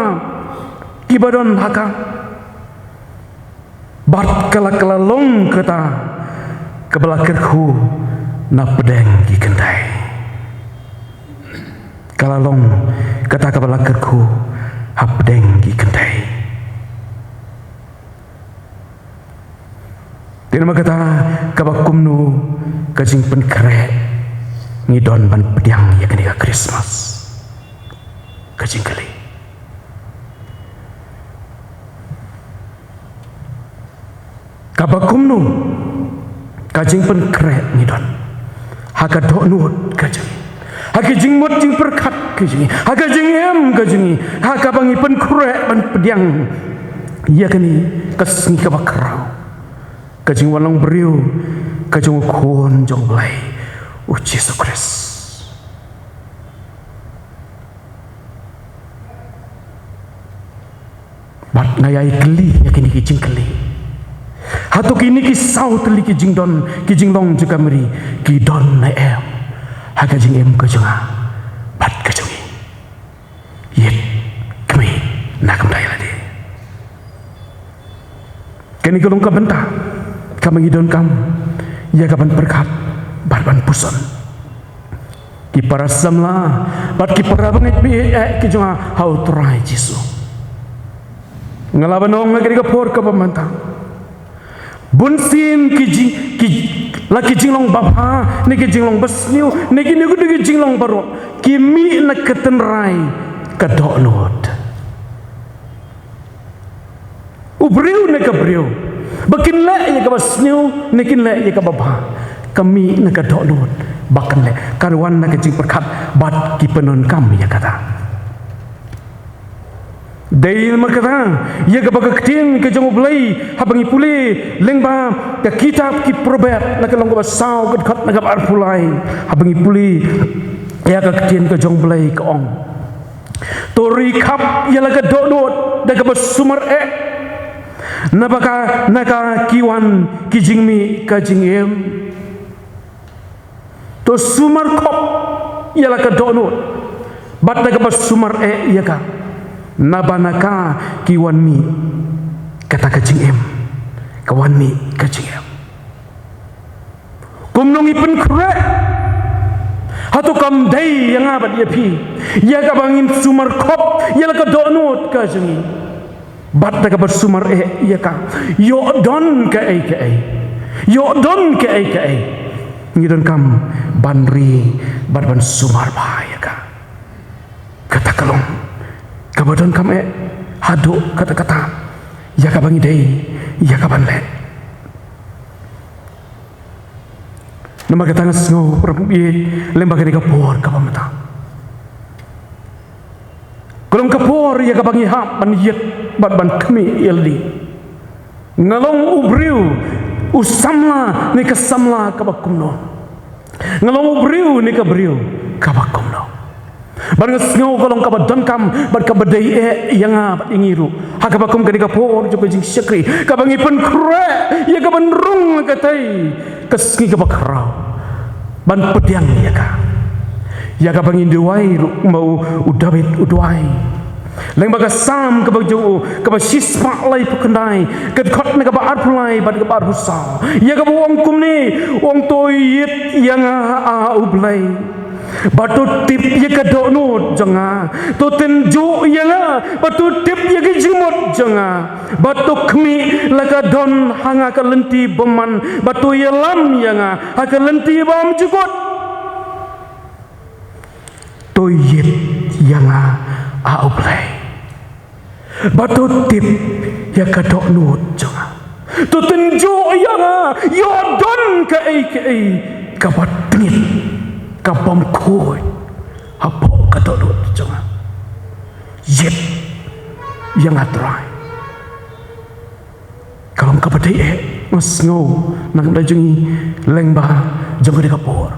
kiba don ha ka. Bad ka la, ka la long kata kaba la kyrkhu na pdeng ki kynthei. Ka la long kata kaba la kyrkhu ha pdeng ki kynthei. Te namar kata, kaba kumno ka jingpynkhreh ngi don ban pdiang ïa kane ka Christmas? Ka jingkylli. Kaba kumno ka jingpynkhreh ngi don ha ka dohnud ka jong ngi, ha ka jingmut jingpyrkhat ka jong ngi, ha ka jingim ka jong ngi, ha kaba ngi pynkhreh ban pdiang ïa kane ka sngi kaba khraw, ka jingwan long briew ka jong u Khun jong U Blei, U Jisu Khrist. Bad nga ïai kylli ïa kine ki jingkylli. Hato kine ki saw tylli ki jingdon, ki jinglong jong ka Mary, ki don ne em ha ka jingim ka jong nga bad ka jong ngi? Ïeit, khmih na ka bynta ïa lade. Kane ka long ka bynta kaba ngi donkam ïa kaban pyrkhat bad ban puson. Ki para samla bad ki para bangeit baieit ki jong nga ha U Trai Jisu, nga la ban ong ha kane ka por kaba mynta, bunsien ki jing, ki, la ki jinglong babha ne ki jinglong basniew ne kine ki jinglong baroh, ki mih na ka tynrai ka dohnud. U briew ne ka briew, ba kin leh ïa kaba sniew ne kin leh ïa kaba bha, ka mih na ka dohnud ba kan leh, kan wan na ka jingpyrkhat bad ki pyndonkam ïa kata. Dei namar kata ïa kaba ka ktien ka jong U Blei, haba ngi pule lyngba ka kitab ki Proverb, na ka lynnong kaba saw, ka dkhot na kaba arphew lai, haba ngi pule ïa ka ktien ka jong U Blei ka ong: To ri khap ïa la ka dohnud da kaba sumar eh, naba ka, na ka ki wan ki jingmih ka jingim. To sumar khop ïa la ka dohnud bad da kaba sumar eh ïa ka, naba na ka ki wan mih kata ka jingim, ka wan mih ka jingim. Kumno ngi pynkhreh? Hato kam dei ïa nga bad ïa phi ïa kaba ngin sumar khop ïa la ka dohnud ka jong ngi bad da kaba sumar eh ïa ka? Ïoh don kaei kaei, ïoh don kaei kaei, ngi donkam ban ri bad ban sumar bha ïa ka. Kata ka long kaba donkam eh haduh katta katta ïa kaba ngi dei ïa kaban leh. Namar kata nga sngew para bangeit, lyngba kane ka por kaba mynta, ka long ka por ïa kaba ngi hap ban ïit bad ban khmih ïa lade. Nga long u briew, u samla ne ka samla kaba kumno? Nga long u briew ne ka briew kaba kumno? Bad nga sngew ka long kaba donkam bad kaba dei eh ïa nga bad ïa ngi ruh ha kaba kum kane ka por jong ka jingshakri, kaba ngi pynkhreh ïa kaban rung ha katei ka sngi kaba khraw, ban pdiang ïa ka, ïa kaba ngin duwai ruh, kumba u, u David u duwai lyngba ka Salm kaba jong u kaba shispah laiphew khyndai, ka dkhot na kaba arphew lai bad kaba arphew saw, ïa kaba u ong kumne, u ong: To ïit ïa nga, A U Blei, bad to tip ïa ka dohnud jong nga. To tynjuh ïa nga bad to tip ïa ka jingmut jong nga, bad to khmih la ka don ha nga ka lynti bymman, bad to ïalam ïa nga ha ka lynti bymjukut. To ïit ïa nga, A U Blei, bad to tip ïa ka dohnud jong nga. To tynjuh ïa nga, ïoh don kaei kaei kaba tngit, ka bym khuid hapoh ka dohnud jong nga. Ïit ïa nga Trai. Ka long kaba dei eh, nga sngew, na ka bynta jong ngi lyngba jong kane ka por,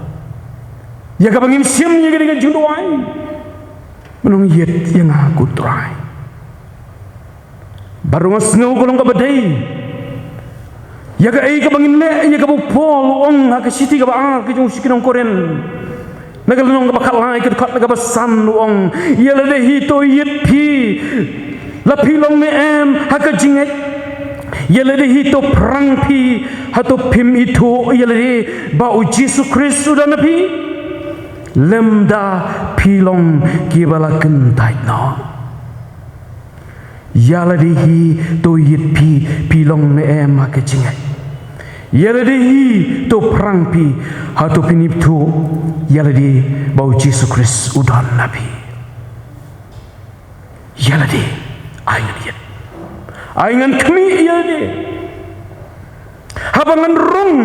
ïa kaba ngin shim ïa kane ka jingduwai. Mynno ïit ïa nga ko Trai. Bad ruh nga sngew ka long kaba dei ïa kaei kaba ngin leh, ïa kaba u Paul u ong ha ka shithi kaba ar ka jong u sha ki nong Korinth, na ka lynnong kaba khatlai, ka dkhot na kaba san, u ong: Ïa lade hi to ïit phi, la phi long ne em ha ka jingngeit? Ïa lade hi to phrang phi, hato phim ithuh ïa lade ba u Jisu Khrist u don ha phi, lymda phi long kiba la kyntait noh? Ïa lade hi to ïit phi, phi long ne em ha ka jingngeit? Ïa lade hi to phrang phi, hato phim ithuh ïa lade ba u Jisu Khrist u don ha phi? Ïa lade, ai ngan ïit, ai ngan khmih ïa lade, haba ngan rung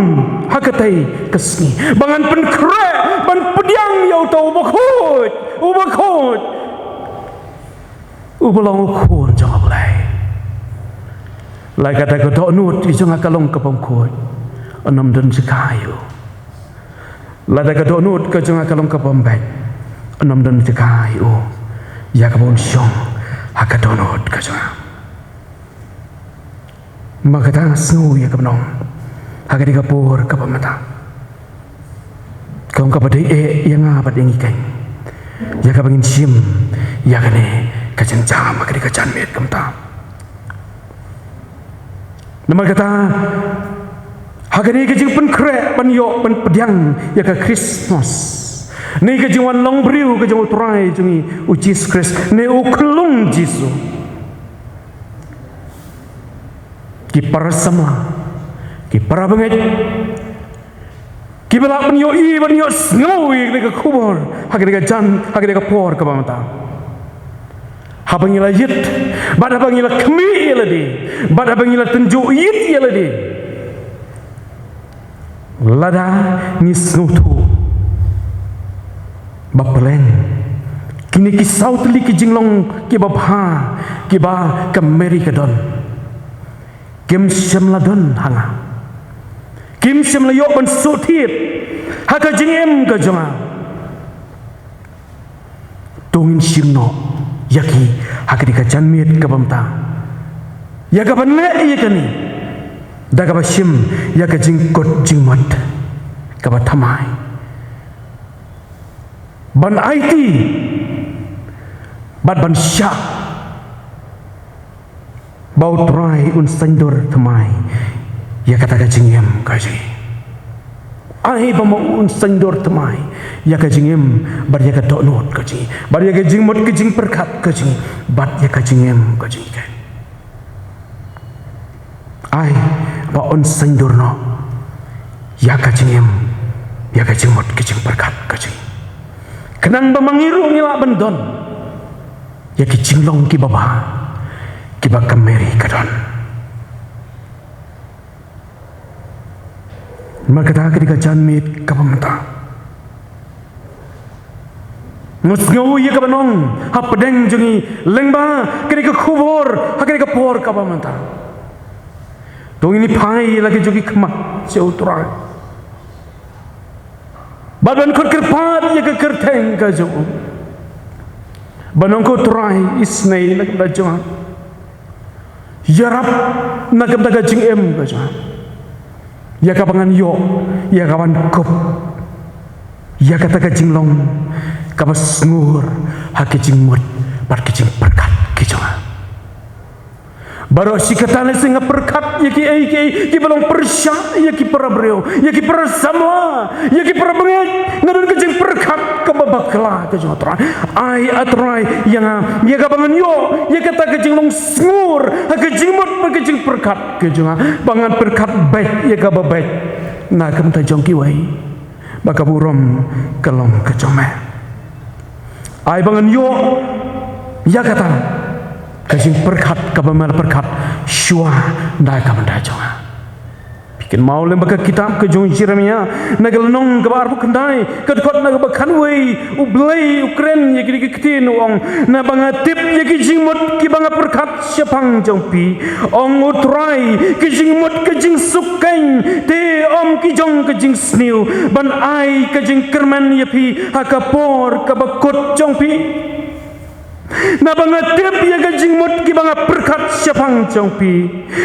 ha katei ka sngi, ba ngan pynkhreh ban pdiang ïa uta u Bakhuid, u Bakhuid uba long u Khun jong U Blei. Lada ka dohnud ka jong nga ka long ka bym khuid, ym don jaka ïa u. Lada ka dohnud ka jong nga ka long ka bym beit, ym don jaka ïa u, ïa kaba un shong ha ka dohnud ka jong nga. Namar kata nga sngew ïa kaba nong ha kane ka por kaba mynta, ka long kaba dei eh ïa nga bad ïa ngi keiñ, ïa kaba ngin shim ïa kane ka jingjam ha kane ka janmiet ka mynta. Namar kata, ha kane ka jingpynkhreh ban ïoh ban pdiang ïa ka Khristmas, ne ka jingwan long briew ka jong u Trai jong ngi u Jisu Khrist, ne u Khlung Jisu, ki para samla, ki para bangeit, kiba lah ban ïohi, ban ïohsngew ïa kane ka khubor ha kane ka jan, ha kane ka por kaba mynta, haba ngi la ïit bad haba ngi la khmih ïa lade bad haba ngi la tynjuh ïit ïa lade, lada ngi sngewthuh ba pleng kine ki saw tylli ki jinglong kiba bha kiba ka Mary ka don, kim shym la don ha nga, kim shym la ïoh ban suk thied ha ka jingim ka jong nga, to ngin shim noh ïa ki ha kane ka janmiet kaba mynta, ïa kaban leh ïa kane da kaba shim ïa ka jingkut jingmut kaba thymmai. Ban aiti bad ban shah ba U Trai un saiñdur thymmai ïa kata ka jingim ka jong ngi. Ai ba ma un saiñdur thymmai ïa ka jingim bad ïa ka dohnud ka jong ngi, bad ïa ka jingmut ka jingpyrkhat ka jong ngi, bad ïa ka jingim ka jong ngi. Ai ba un saiñdur noh ïa ka jingim, ïa ka jingmut ka jingpyrkhat ka jong ngi. Khnang ba ma ngi ruh ngi lah ban don ïa ki jinglong kiba bha kiba ka Mary ka don. Namar kata ka dei ka janmiet kaba mynta. Nga sngew ïa kaba ong hapdeng jong ngi lyngba kane ka khubor ha kane ka por kaba mynta. To ngin ïa phai la ka jong ki khmat sha U Trai. Bad ban khot kyrpad ïa ka kyrteng ka jong U. Ban ong ko Trai, isynei na ka bynta jong nga. Ïarap na ka bynta ka jingim ka jong nga. Ïa kaba ngan ïoh, ïa kaban kup ïa kata ka jinglong kaba sngur ha ka jingmut bad ka jingpyrkhat ka jong nga. Baroh shi katta lehse nga pyrkhat ïa kiei kiei kiba long pyrshah ïa ki para briew, ïa ki para samla, ïa ki para bangeit, nga don ka jingpyrkhat kaba bakla ka jong nga, Trai. Ai, ah Trai, ïa nga ïa kaba ngan ïoh ïa kata ka jinglong sngur ha ka jingmut bad ka jingpyrkhat ka jong nga, ba ngan pyrkhat beit ïa kaba beit na ka bynta jong kiwei, ba ka burom ka long ka jong Me. Ai ba ngan ïoh ïa kata ka jingpyrkhat kaba Me la pyrkhat shuwa na ka bynta jong nga. Phi kynmaw lyngba ka kitab ka jong u Jeremiah, na ka lynnong kaba arphew khyndai, ka dkhot na kaba khatwei, U Blei u kren ïa kine ki ktien, u ong, naba nga tip ïa ki jingmut kiba nga pyrkhat shaphang jong phi, ong U Trai, ki jingmut ki jingsuk keiñ, te ym ki jong ki jingsniew, ban ai ka jingkyrmen ïa phi ha ka por kaba kut jong phi. Naba nga tip ïa ki jingmut kiba nga pyrkhat shaphang jong phi,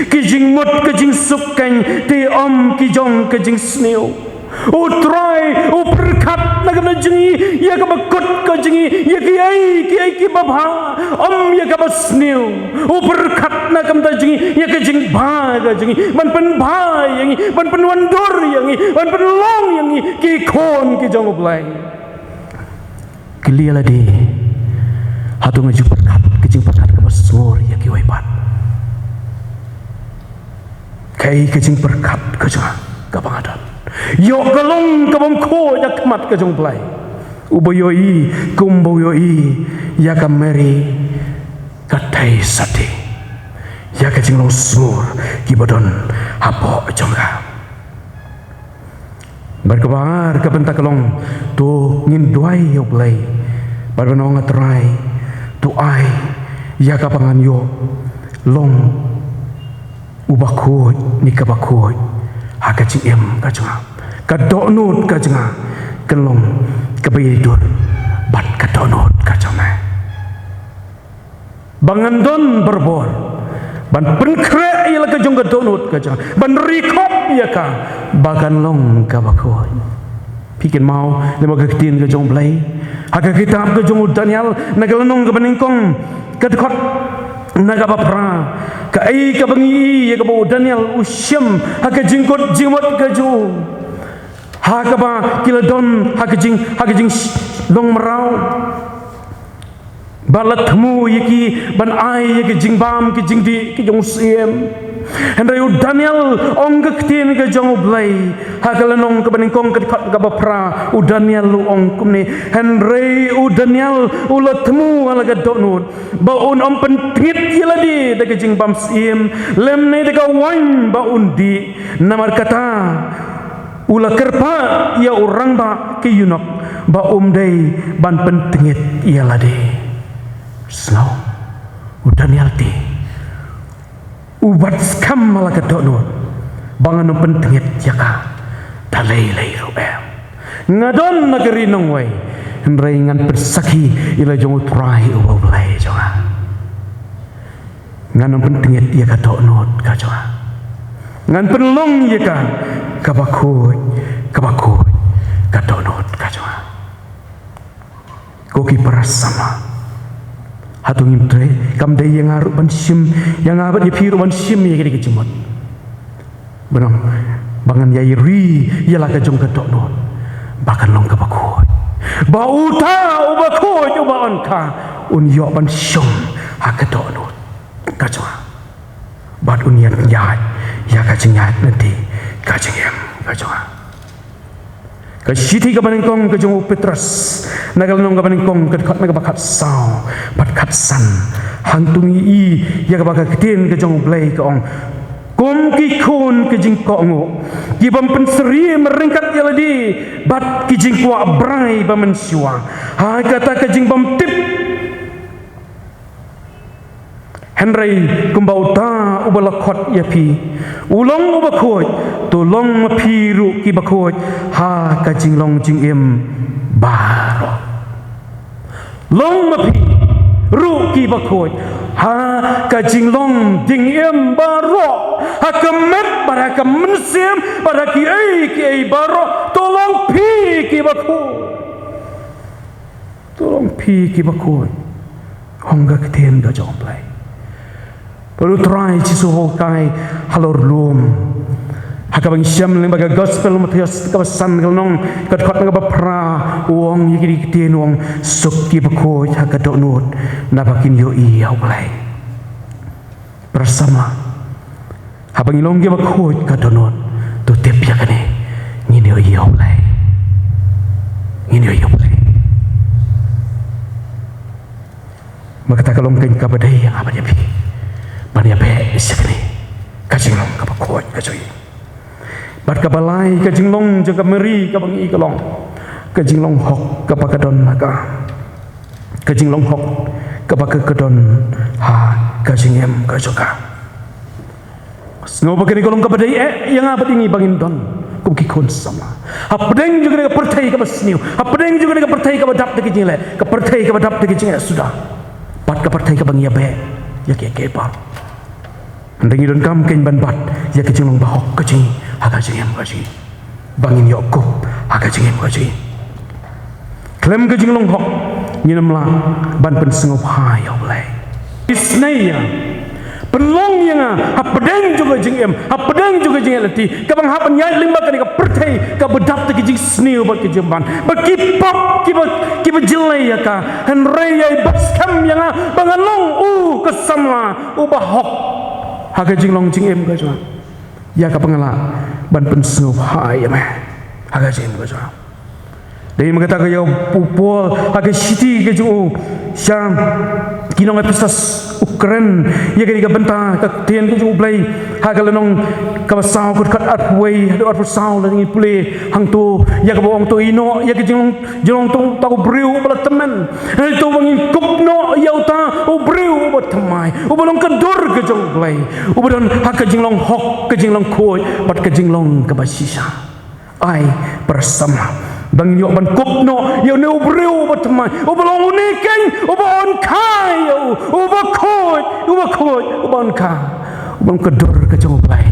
ki jingmut ki jingsuk keiñ, te ym ki jong ki jingsniew. U Trai u pyrkhat na ka bynta jong ngi ïa kaba kut ka jong ngi, ïa kiei kiei kiba bha, ym ïa kaba sniew. U pyrkhat na ka bynta jong ngi ïa ka jingbha ka jong ngi, ban pynbha ïa ngi, ban pynwandur ïa ngi, ban pynlong ïa ngi ki khun ki jong U Blei. Kylli ïa lade, hato nga ju pyrkhat ka jingpyrkhat kaba sngur ïa kiwei pat? Kaei ka jingpyrkhat ka jong nga kaba nga don? Ïoh ka long kabym khuid ha khmat ka jong U Blei, uba ïohi kumba u ïohi ïa ka Mary, ka Theisotti, ïa ka jinglong sngur kiba don hapoh jong ka. Bad kaba ar ka bynta ka long, to ngin duwai ïa U Blei bad ban ong, ah Trai, to ai ïa kaba ngan ïoh long uba khuid ne kaba khuid ha ka jingim ka jong nga. Ka dohnud ka jong nga kan long kaba ïaidur bad ka dohnud ka jong Me. Ba ngan don barabor ban pynkhreh ïa la ka jong ka dohnud ka jong nga, ban ri khop ïa ka ba kan long kaba khuid. Phi kynmaw lyngba ka ktien ka jong U Blei ha ka kitab ka jong u Daniel, na ka lynnong kaba nyngkong, ka dkhot na kaba phra, kaei kaba ngi i ïa kaba u Daniel u shim ha ka jingkut jingmut ka jong u, ha kaba ki la don ha ka jing, ha ka jinglong mraw. Ba la thmu ïa ki ban ai ïa ka jingbam ka jingdih ka jong u syiem. Hynrei u Daniel, ong ka ktien ka jong U Blei ha ka lynnong kaba nyngkong, ka dkhot kaba phra, u Daniel u ong kumne: Hynrei u Daniel u la thmu ha la ka dohnud ba un ym pyntngit ïa lade da ka jingbam syiem, lymne da ka waiñ ba un dih. Namar kata u la kyrpad ïa u rangbah ki eunuch ba um dei ban pyntngit ïa lade. Sngap, u Daniel te u bat skhem ha la ka dohnud ba ngan ym pyntngit ïa ka da lei lei ruh em. Nga don na ka ri nongwei, hynrei ngan pynsakhi ïa la jong u Trai uba U Blei jong nga. Ngan ym pyntngit ïa ka dohnud ka jong nga. Ngan pynlong ïa ka kaba khuid, kaba khuid ka dohnud ka jong nga. Ko ki para samla, hato ngim trei? Kam dei ïa nga ruh ban shim, ïa nga bad ïa phi ruh ban shim ïa kine ki jingmut? Ba nang, ba ngan ïai ri ïa la ka jong ka dohnud ba kan long kaba khuid, ba uta uba khuid, uba on ka, un ïoh ban shong ha ka dohnud ka jong nga, bad un ïaid ïa ka jingïaid lynti ka jingim ka jong nga. Ka shithi kaba nyngkong ka jong u Petros, na ka lynnong kaba nyngkong, ka dkhot na kaba khatsaw bad khatsan. Hangto ngi i ïa kaba ka ktien ka jong U Blei ka ong: Kum ki khun ka jingkohnguh, ki bym pynsyriem ryngkat ïa lade bad ki jingkwah brai ba mynshuwa ha kata ka jingbymtip. Hynrei kumba uta uba la khot ïa phi u long uba khuid, to long ma phi ruh kiba khuid ha ka jinglong jingim baroh. Long ma phi ruh kiba khuid ha ka jinglong jingim baroh, ha ka met bad ha ka mynsiem bad ha kiei kiei baroh, to long phi kiba khuid. To long phi kiba khuid, ong ka ktien ka jong U Blei. Bad U Trai Jisu u ong kai halor lum, ha kaba ngi shem lyngba ka Gospel u Mathaios kaba san, ka lynnong ka dkhot na kaba phra, u ong ïa kine ki ktien, u ong: Suk kiba khuid ha ka dohnud, naba kin ïohi ïa U Blei. Para samla, haba ngi long kiba khuid ka dohnud, to tip ïa kane: ngin ïohi ïa U Blei. Ngin ïohi ïa U Blei. Bad kata ka long kane kaba dei ïa nga bad ïa phi ban ïabeh sha kane ka jinglong kaba khuid ka jong ngi. Bad kaba lai, ka jinglong jong ka Mari kaba ngi i ka long ka jinglong hok kaba ka don ha ka, ka jinglong hok kaba ka, ka don ha ka jingim ka jong ka. Sngew ba kane ka long kaba dei eh ïa nga bad ïa ngi ba ngin don kum ki khun samla hapdeng jong kane ka pyrthei kaba sniew, hapdeng jong kane ka pyrthei kaba dap da ki jingleh, ka pyrthei kaba dap da ki jingeh suda, bad ka pyrthei kaba ngi ïabeh ïa kiei kiei baroh. Hynrei ngi donkam kein ban bat ïa ka jinglong bahok ka jong ngi ha ka jingim ka jong ngi, ba ngin ïoh kup ha ka jingim ka jong ngi. Khlem ka jinglong hok ngin ym lah ban pynsngewbha ïa U Blei. Isnei ïa, pynlong ïa nga hapdeng jong ka jingim, hapdeng jong ka jingïaid lynti, kaba nga hap ban ïaid lyngba kane ka pyrthei kaba dap da ki jingsniew bad ki jingban, ba ki pop kiba, kiba jyllei ïa ka. Hynrei ïa i bat skhem ïa nga ba ngan long u ka samla uba hok ha ka jinglong jingim ka jong nga, ïa kaba nga lah ban pynsngewbha ïa me ha ka jingim ka jong nga. Dei ma kata ka ïa u Paul ha ka shithi ka jong u sha ki nong Ephesus u kren ïa kane ka bynta ka ktien ka jong U Blei ha ka lynnong kaba saw, ka dkhot arphew wei haduh arphew saw. Lada ngi pule hangto, ïa kaba ong, to ïehnoh ïa ka jinglong, jinglong jong uta u briew uba la tymmen. Hynrei to ba ngin kup noh ïa uta u briew uba thymmai, uba long ka dur ka jong U Blei, uba don ha ka jinglong hok, ka jinglong khuid bad ka jinglong kaba shisha. Ai para samla, ba ngin ïoh ban kup noh ïa une u briew uba thymmai, uba long une keiñ uba on kai ïa u, uba khuid, uba khuid, uba on kai, uba long ka dur ka jong U Blei,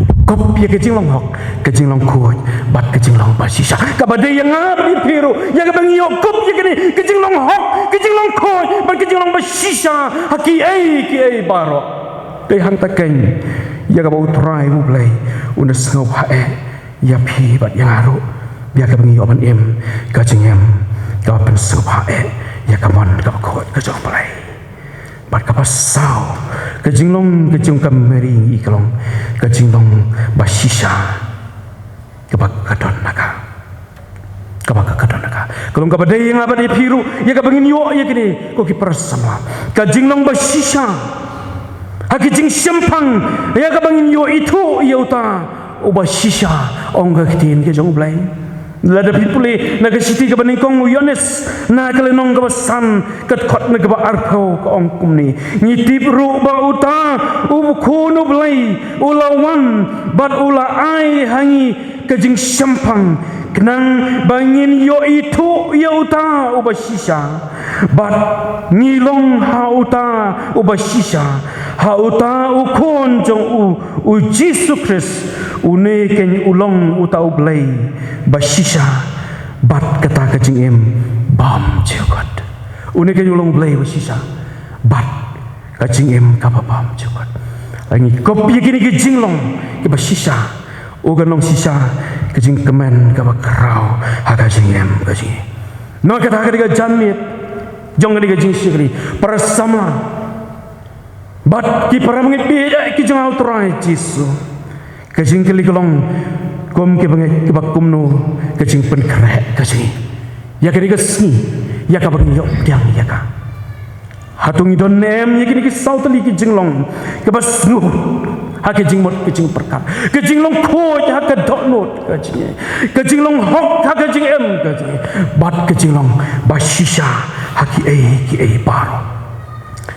uba kup ïa ka jinglong hok, ka jinglong khuid bad ka jinglong ba shisha. Kaba dei ïa nga bad ïa phi ruh, ïa kaba ngi ïoh kup ïa kane ka jinglong hok, ka jinglong khuid bad ka jinglong ba shisha ha kiei kiei baroh. Dei hangta keiñ ïa kaba U Trai U Blei un da sngewbha eh ïa phi bad ïa nga ruh, ïa kaba ngi ïoh ban im ka jingim kaba pynsngewbha eh ïa ka mon kaba khuid ka jong U Blei. Bad kaba saw, ka jinglong ka jong ka Mari ngi i ka long ka jinglong ba shisha kaba ka don na ka, kaba ka, ka don na ka. Ka long kaba dei ïa nga bad ïa phi ruh, ïa kaba ngin ïoh ïa kine, ko ki para samla, ka jinglong ba shisha ha ki jingshemphang, ïa kaba ngin ïoh ithuh ïa uta uba shisha, ong ka ktien ka jong U Blei. Lada phi pule na ka shithi kaba nyngkong u Ïoannis, na ka lynnong kaba san, ka dkhot na kaba arphew, ka ong kumne: Ngi tip ruh ba uta u Khun U Blei u la wan bad u la ai ha ngi ka jingshemphang, khnang ba ngin ïoh ithuh ïa uta uba shisha. Bad ngi long ha uta uba shisha, ha uta u Khun jong u, u Jisu Khrist, une keiñ u long uta U Blei ba shisha bad kata ka jingim bymjukut. Une ka long U Blei uba shisha bad ka jingim kaba bymjukut. Ngi kup ïa kine ki jinglong kiba shisha, u kan long shisha ka jingkmen kaba khraw ha ka jingim ka jong ngi. Namar kata ha kane ka janmiet jong kane ka jingshakri, para samla bad ki para bangeit baieit ki jong U Trai Jisu, ka jingkylli ka long, kum ki bangeit kiba kumno ka jingpynkhreh ka jong ngi ïa kane ka sngi, ïa kaba ngi ïoh pdiang ïa ka? Hato ngi don ne em ïa kine ki saw tylli ki jinglong kiba sngewthuh ha ka jingmut ka jingpyrkhat, ka jinglong khuid ha ka dohnud ka jong ngi, ka jinglong hok ha ka jingim ka jong ngi, bad ka jinglong ba shisha ha kiei kiei baroh?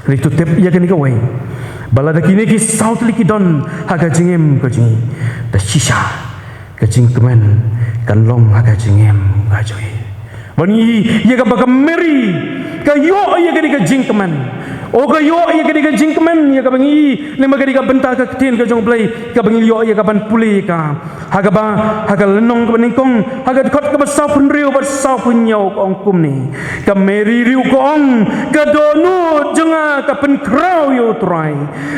Ngi to tip ïa kane kawei, ba lada kine ki saw tylli ki don ha ka jingim ka jong ngi, da shisha ka jingkmen kan long ha ka jingim ka jong ngi. Ban ngi ïa kaba ka Mary ka ïoh ïa kane ka jingkmen. O, ka ïoh ïa kane ka jingkmen ïa kaba ngi, lyngba kane ka bynta ka ktien ka jong U Blei kaba ngi ïoh ïa ka ban pule ka ha kaba, ha ka lynnong kaba nyngkong, ha ka dkhot kaba sawphew hynriew bad sawphew hynñiew ka ong kumne: Ka Mary ruh ka ong, ka dohnud jong nga ka pynkhraw ïa U Trai,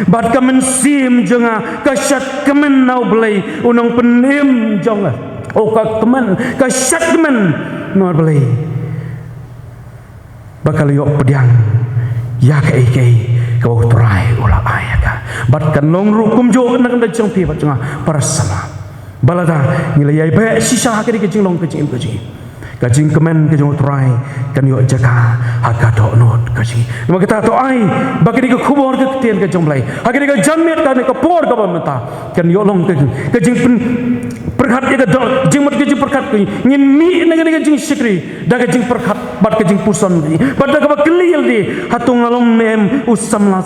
bad ka mynsiem jong nga ka shad kmen na U Blei U Nongpynim jong nga. O, ka kmen, ka shad kmen na U Blei ba ka la ïoh pdiang ïa kaei kaei kaba U Trai u la ai ïa ka. Bad kan long ruh kumjuh na ka bynta jong phi bad jong nga para samla, ba lada ngi la ïai beh shisha ha kane ka jinglong ka jingim ka jong ngi, ka jingkmen ka jong U Trai kan ïoh jaka ha ka dohnud ka jong ngi. Namar kata to ai ba kane ka khubor ka ktien ka jong U Blei ha kane ka janmiet, kane ka por kaba mynta, kan ïoh long ka jing, ka jingpyn, pyrkhat ïa ka doh, jingmut ka jingpyrkhat ka jong ngi. Ngin mih na kane ka jingshakri da ka jingpyrkhat bad ka jingpuson ka jong ngi, bad da kaba kylli ïalade, hato nga long ne em u samla,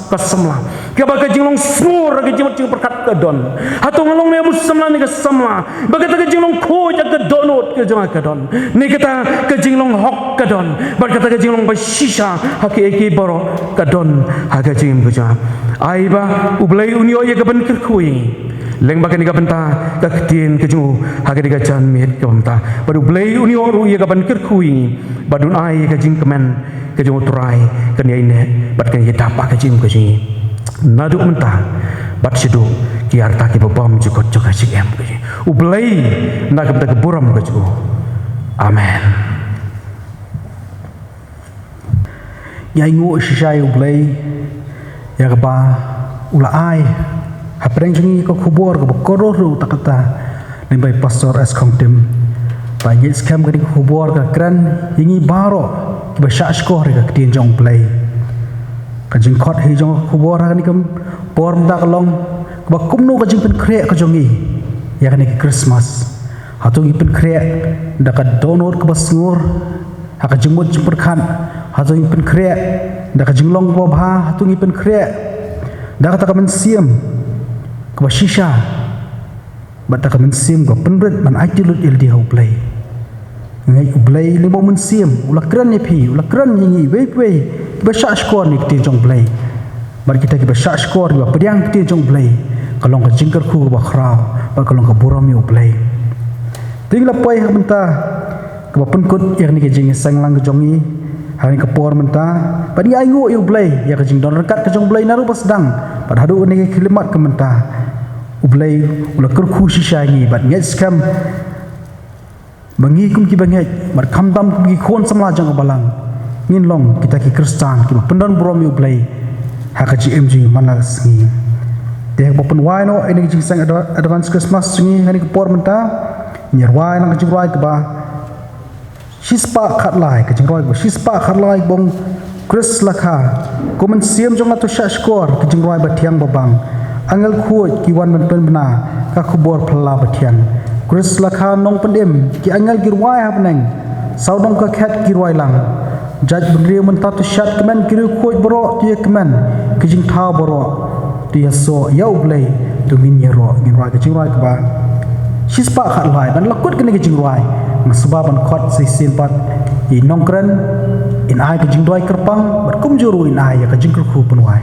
ka samla kaba ka jinglong sngur ha ka jingmut jingpyrkhat ka don? Hato nga long ne em u samla ne ka samla ba kata ka jinglong khuid ha ka dohnud ka jong nga ka don, ne kata ka jinglong hok ka don, bad kata ka jinglong ba shisha ha kiei kiei baroh ka don ha ka jingim ka jong nga? Ai ba U Blei un ïoh ïa ka ban kyrkhu ïa ngi lyngba kane ka bynta ka ktien ka jong u ha kane ka janmiet kaba mynta, bad U Blei un ïoh ruh ïa ka ban kyrkhu ïa ngi, bad un ai ïa ka jingkmen ka jong U Trai kan ïai neh bad kan ïai dap ha ka jingim ka jong ngi naduh mynta bad shaduh ki arta kiba bymjukut jong ka jingim ka jong ngi. U Blei na ka bynta ka burom ka jong u. Amen. Ngi ainguh shisha ïa U Blei ïa kaba u la ai hapdeng jong ngi ka khubor kaba kordor ruh ta kata lyngba i Pastor S. Khongtim. Ba ngi ngeit skhem kane ka khubor ka kren ïa ngi baroh kiba shah shkor ïa ka ktien jong U Blei. Ka jingkhot hi jong ka khubor ha kane ka por mynta ka long kaba kumno ka jingpynkhreh ka jong ngi ïa kane ka Christmas. Hato ngi pynkhreh da ka dohnud kaba sngur ha ka jingmut jingpyrkhat? Hato ngi pynkhreh da ka jinglong kaba bha? Hato ngi pynkhreh da kata ka mynsiem kaba shisha bad da ka mynsiem kaba pynrit ban aiti lut ïalade ha U Blei? Ngi ngeit U Blei lyngba u mynsiem u la kren ïa phi, u la kren ïa ngi iwei pa iwei kiba shah shkor ïa ka ktien jong U Blei. Bad kita kiba shah shkor kiba pdiang ka ktien jong U Blei, ka long ka jingkyrkhu kaba khraw bad ka long ka burom ïa U Blei. Te ngi la poi ha ka bynta kaba pynkut ïa kane ka jingseng lang ka jong ngi ha kane ka por mynta. Bad ngi ainguh ïa U Blei ïa ka jingdon ryngkat ka jong U Blei naduh ba sdang bad haduh kane ka khyllipmat ka mynta. U Blei u la kyrkhu shisha ïa ngi bad ngeit skhem ba ngi kum kiba ngeit bad khamtam kum ki khun samla jong ka balang, ngin long kita ki Khristan kiba pyndon burom ïa U Blei ha ka jingim jong ngi man la ka sngi. Te haba pynwai noh ïa kane ka jingseng adva-, advance Christmas jong ngi ha kane ka por mynta, ngin rwai lang ka jingrwai kaba shispah khatlai, ka jingrwai kaba shispah khatlai kaba ong: Khrist lakha, ko Mynsiem jong nga to shah shkor, ka jingrwai ba thiang ba bang. Angel khuid ki wan ban pynbna ka khubor phylla ba thiang. Khrist lakha, Nongpynim, ki angel ki rwai ha bneng, sawdong ka khet ki rwai lang. Jaitbynriew mynta to shad kmen, ki riew khuid baroh to ïa kmen, ki jingthaw baroh to ïasoh ïa U Blei, to ngin ïaroh. Ngin rwai ka jingrwai kaba shispah khatlai. Ban la kut kane ka jingrwai, nga sngewbha ban khot sa shisien pat ïa i nongkren, in ai ka jingduwai kyrpang bad kumjuh ruh in ai ïa ka jingkyrkhu pynwai.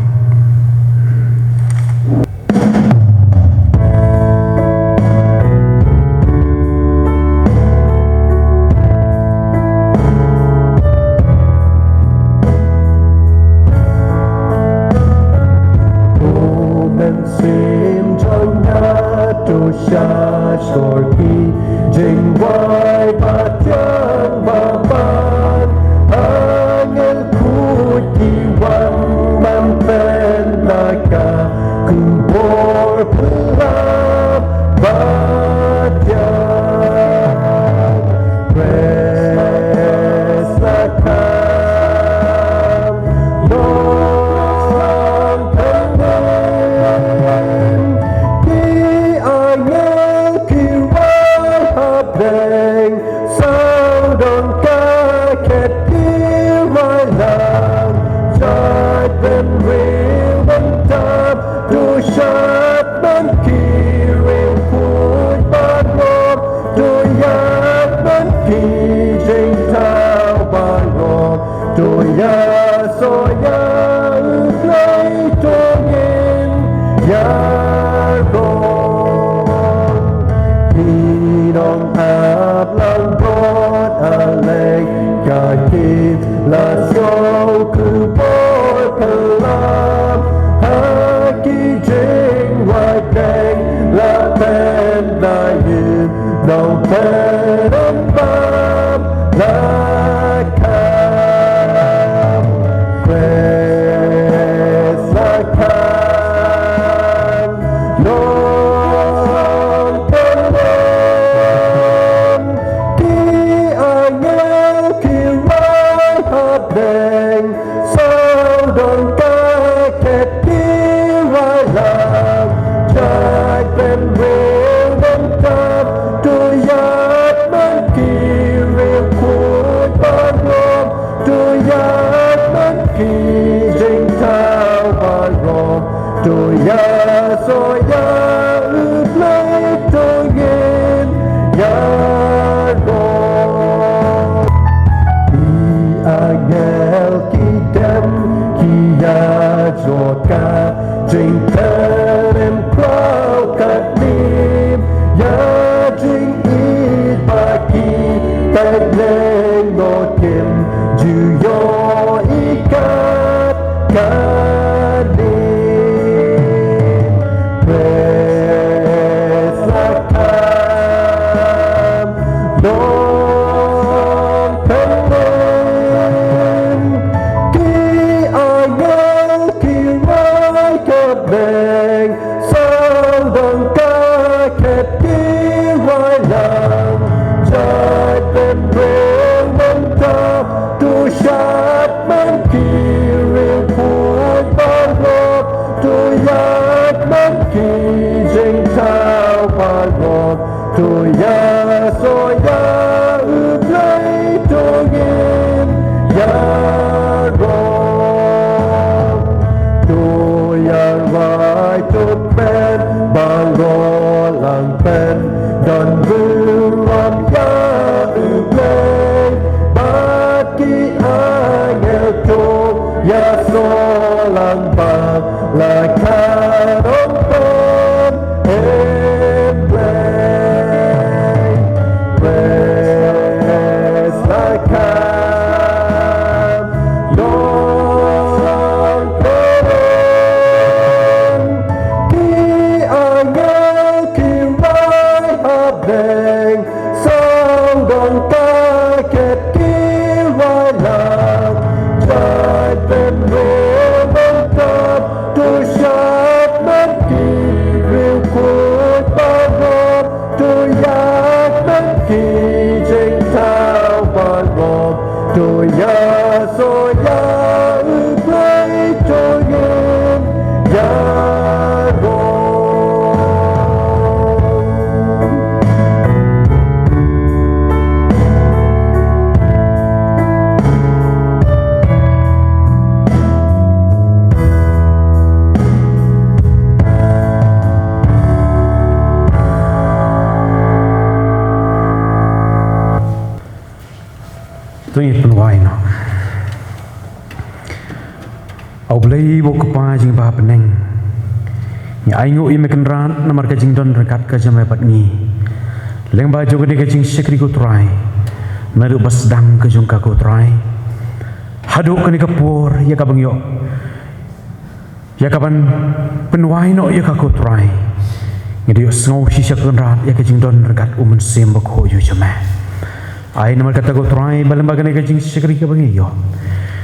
Dong ka khet ki wai lang, jait ben riew ben tap, to shat man ki riew khuid ba rop, to ïaid man ki jingthaw ba rop, to ïasoh ïa U Blei to ngin ïaroh. Ki nong ap lang bor a leh ka ki la sngewkhubor pynlap ha ki jingwai beng la pynda ïa nong pynbam la kham. Praise la kham. Nong pynbam ki angel ki wai ha beng. Sawdong ka khet ki wai lang, jait ben riew ben tap, to ïaid man ki riew khuid ba rop, to ïaid man ki jingthaw ba rop, to ïasoh ïa U Blei to ngin ïaroh. Ki angel ki dem ki ïa jot ka jingkren em kraw ka nim ïa jingïeit ba ki peit leng noh kim ju ïohi kat ka nim. Praise la kham. Nong pynbam ki angel ki wai ka beng, sawdong ka khet ki wai lang, jait ben riew ben tap, to shat man ki riew khuid ba rop, to ïaid man ki jingthaw ba rop, to ïasoh ïa U Blei to ngin ïaroh. To ïarwai to kmen baroh lang, pyndon burom ïa U Blei bad ki angel, to ïasoh lang ba la kham. Nong pynbam em Blei. Praise la kham. Nong pynbam ki angel ki wai ha beng, sawdong ka khet ki wai lang, jait ben riew ben tap, to shat man ki riew khuid ba rop, to ïaid man ki jingthaw ba rop, to ïasoh ïa U Blei to ngin ïaroh. To ngin pynwai noh. A Blei ba u Kpa jong ngi ba ha bneng, ngi ainguh ïa me Kynrad namar ka jingdon ryngkat ka jong me bad ngi. Lyngba jong kane ka jingshakri ko Trai, naduh ba sdang ka jong ka ko Trai, haduh kane ka por ïa kaba ngi ïoh ïa kaban pynwai noh ïa ka ko Trai, ngi da ïohsngew shisha Kynrad ïa ka jingdon ryngkat u Mynsiem Bakhuid jong me. Ai namar kata ko Trai, ba lyngba kane ka jingshakri kaba ngi ïoh,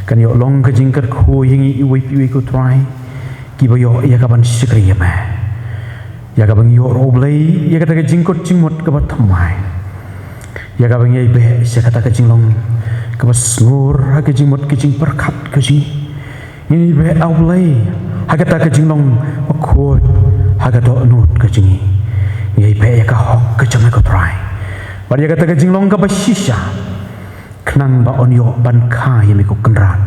kan ïoh long ka jingkyrkhu ïa ngi iwei pa iwei ko Trai, kiba ïoh ïa kaban shakri ïa me. Ïa kaba ngi ïoh ruh Blei ïa kata ka jingkut jingmut kaba thymmai, ïa kaba ngi ïai beh sha kata ka jinglong kaba sngur ha ka jingmut ka jingpyrkhat ka jong ngi. Ngi beh, A Blei, ha kata ka jinglong bakhuid ha ka dohnud ka jong ngi. Ngi beh ïa ka hok ka jong me ko Trai. Bad ïa kata ka jinglong kaba shisha, khnang ba un ïoh ban kha ïa me ko Kynrad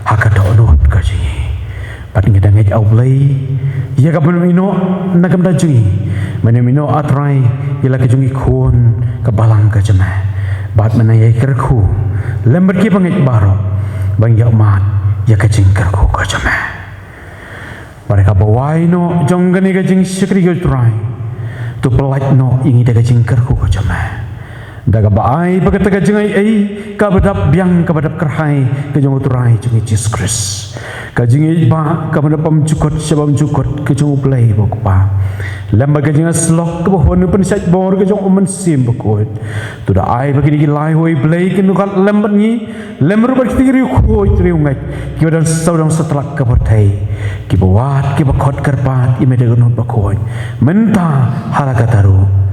ha ka dohnud ka jong ngi. Bad ngi da ngeit, A Blei, ïa kaban ym ïehnoh na ka bynta jong ngi, men ym ïehnoh, A Trai, ïa la ka jong ngi khun, ka balang ka jong me. Bad men nang ïai kyrkhu lem bad kiba ngeit baroh ban ïohmad ïa ka jingkyrkhu ka jong me. Bad ha kaba wai noh jong kane ka jingshakri, ko Trai, to pyllait noh ïa ngi da ka jingkyrkhu ka jong me, da kaba ai ba kata ka jingaiei kaba dap biang, kaba dap kyrhai ka jong U Trai jong ngi Jisu Khrist, ka jingïeit ba kaba dap bymjukut sha bymjukut ka jong U Blei U Kpa, lem bad ka jingïasyllok kaba hun, ka jingpynshait bor ka jong U Mynsiem Bakhuid, to da ai ba kine ki lai hoi Blei kin ïaid lem bad ngi, lem ruh bad kita ki riewkhuid riewngeit kiba don sawdong satlak ka pyrthei, kiba wad kiba khot kyrpad ïa me da ka dohnud bakhuid mynta ha la katta ruh.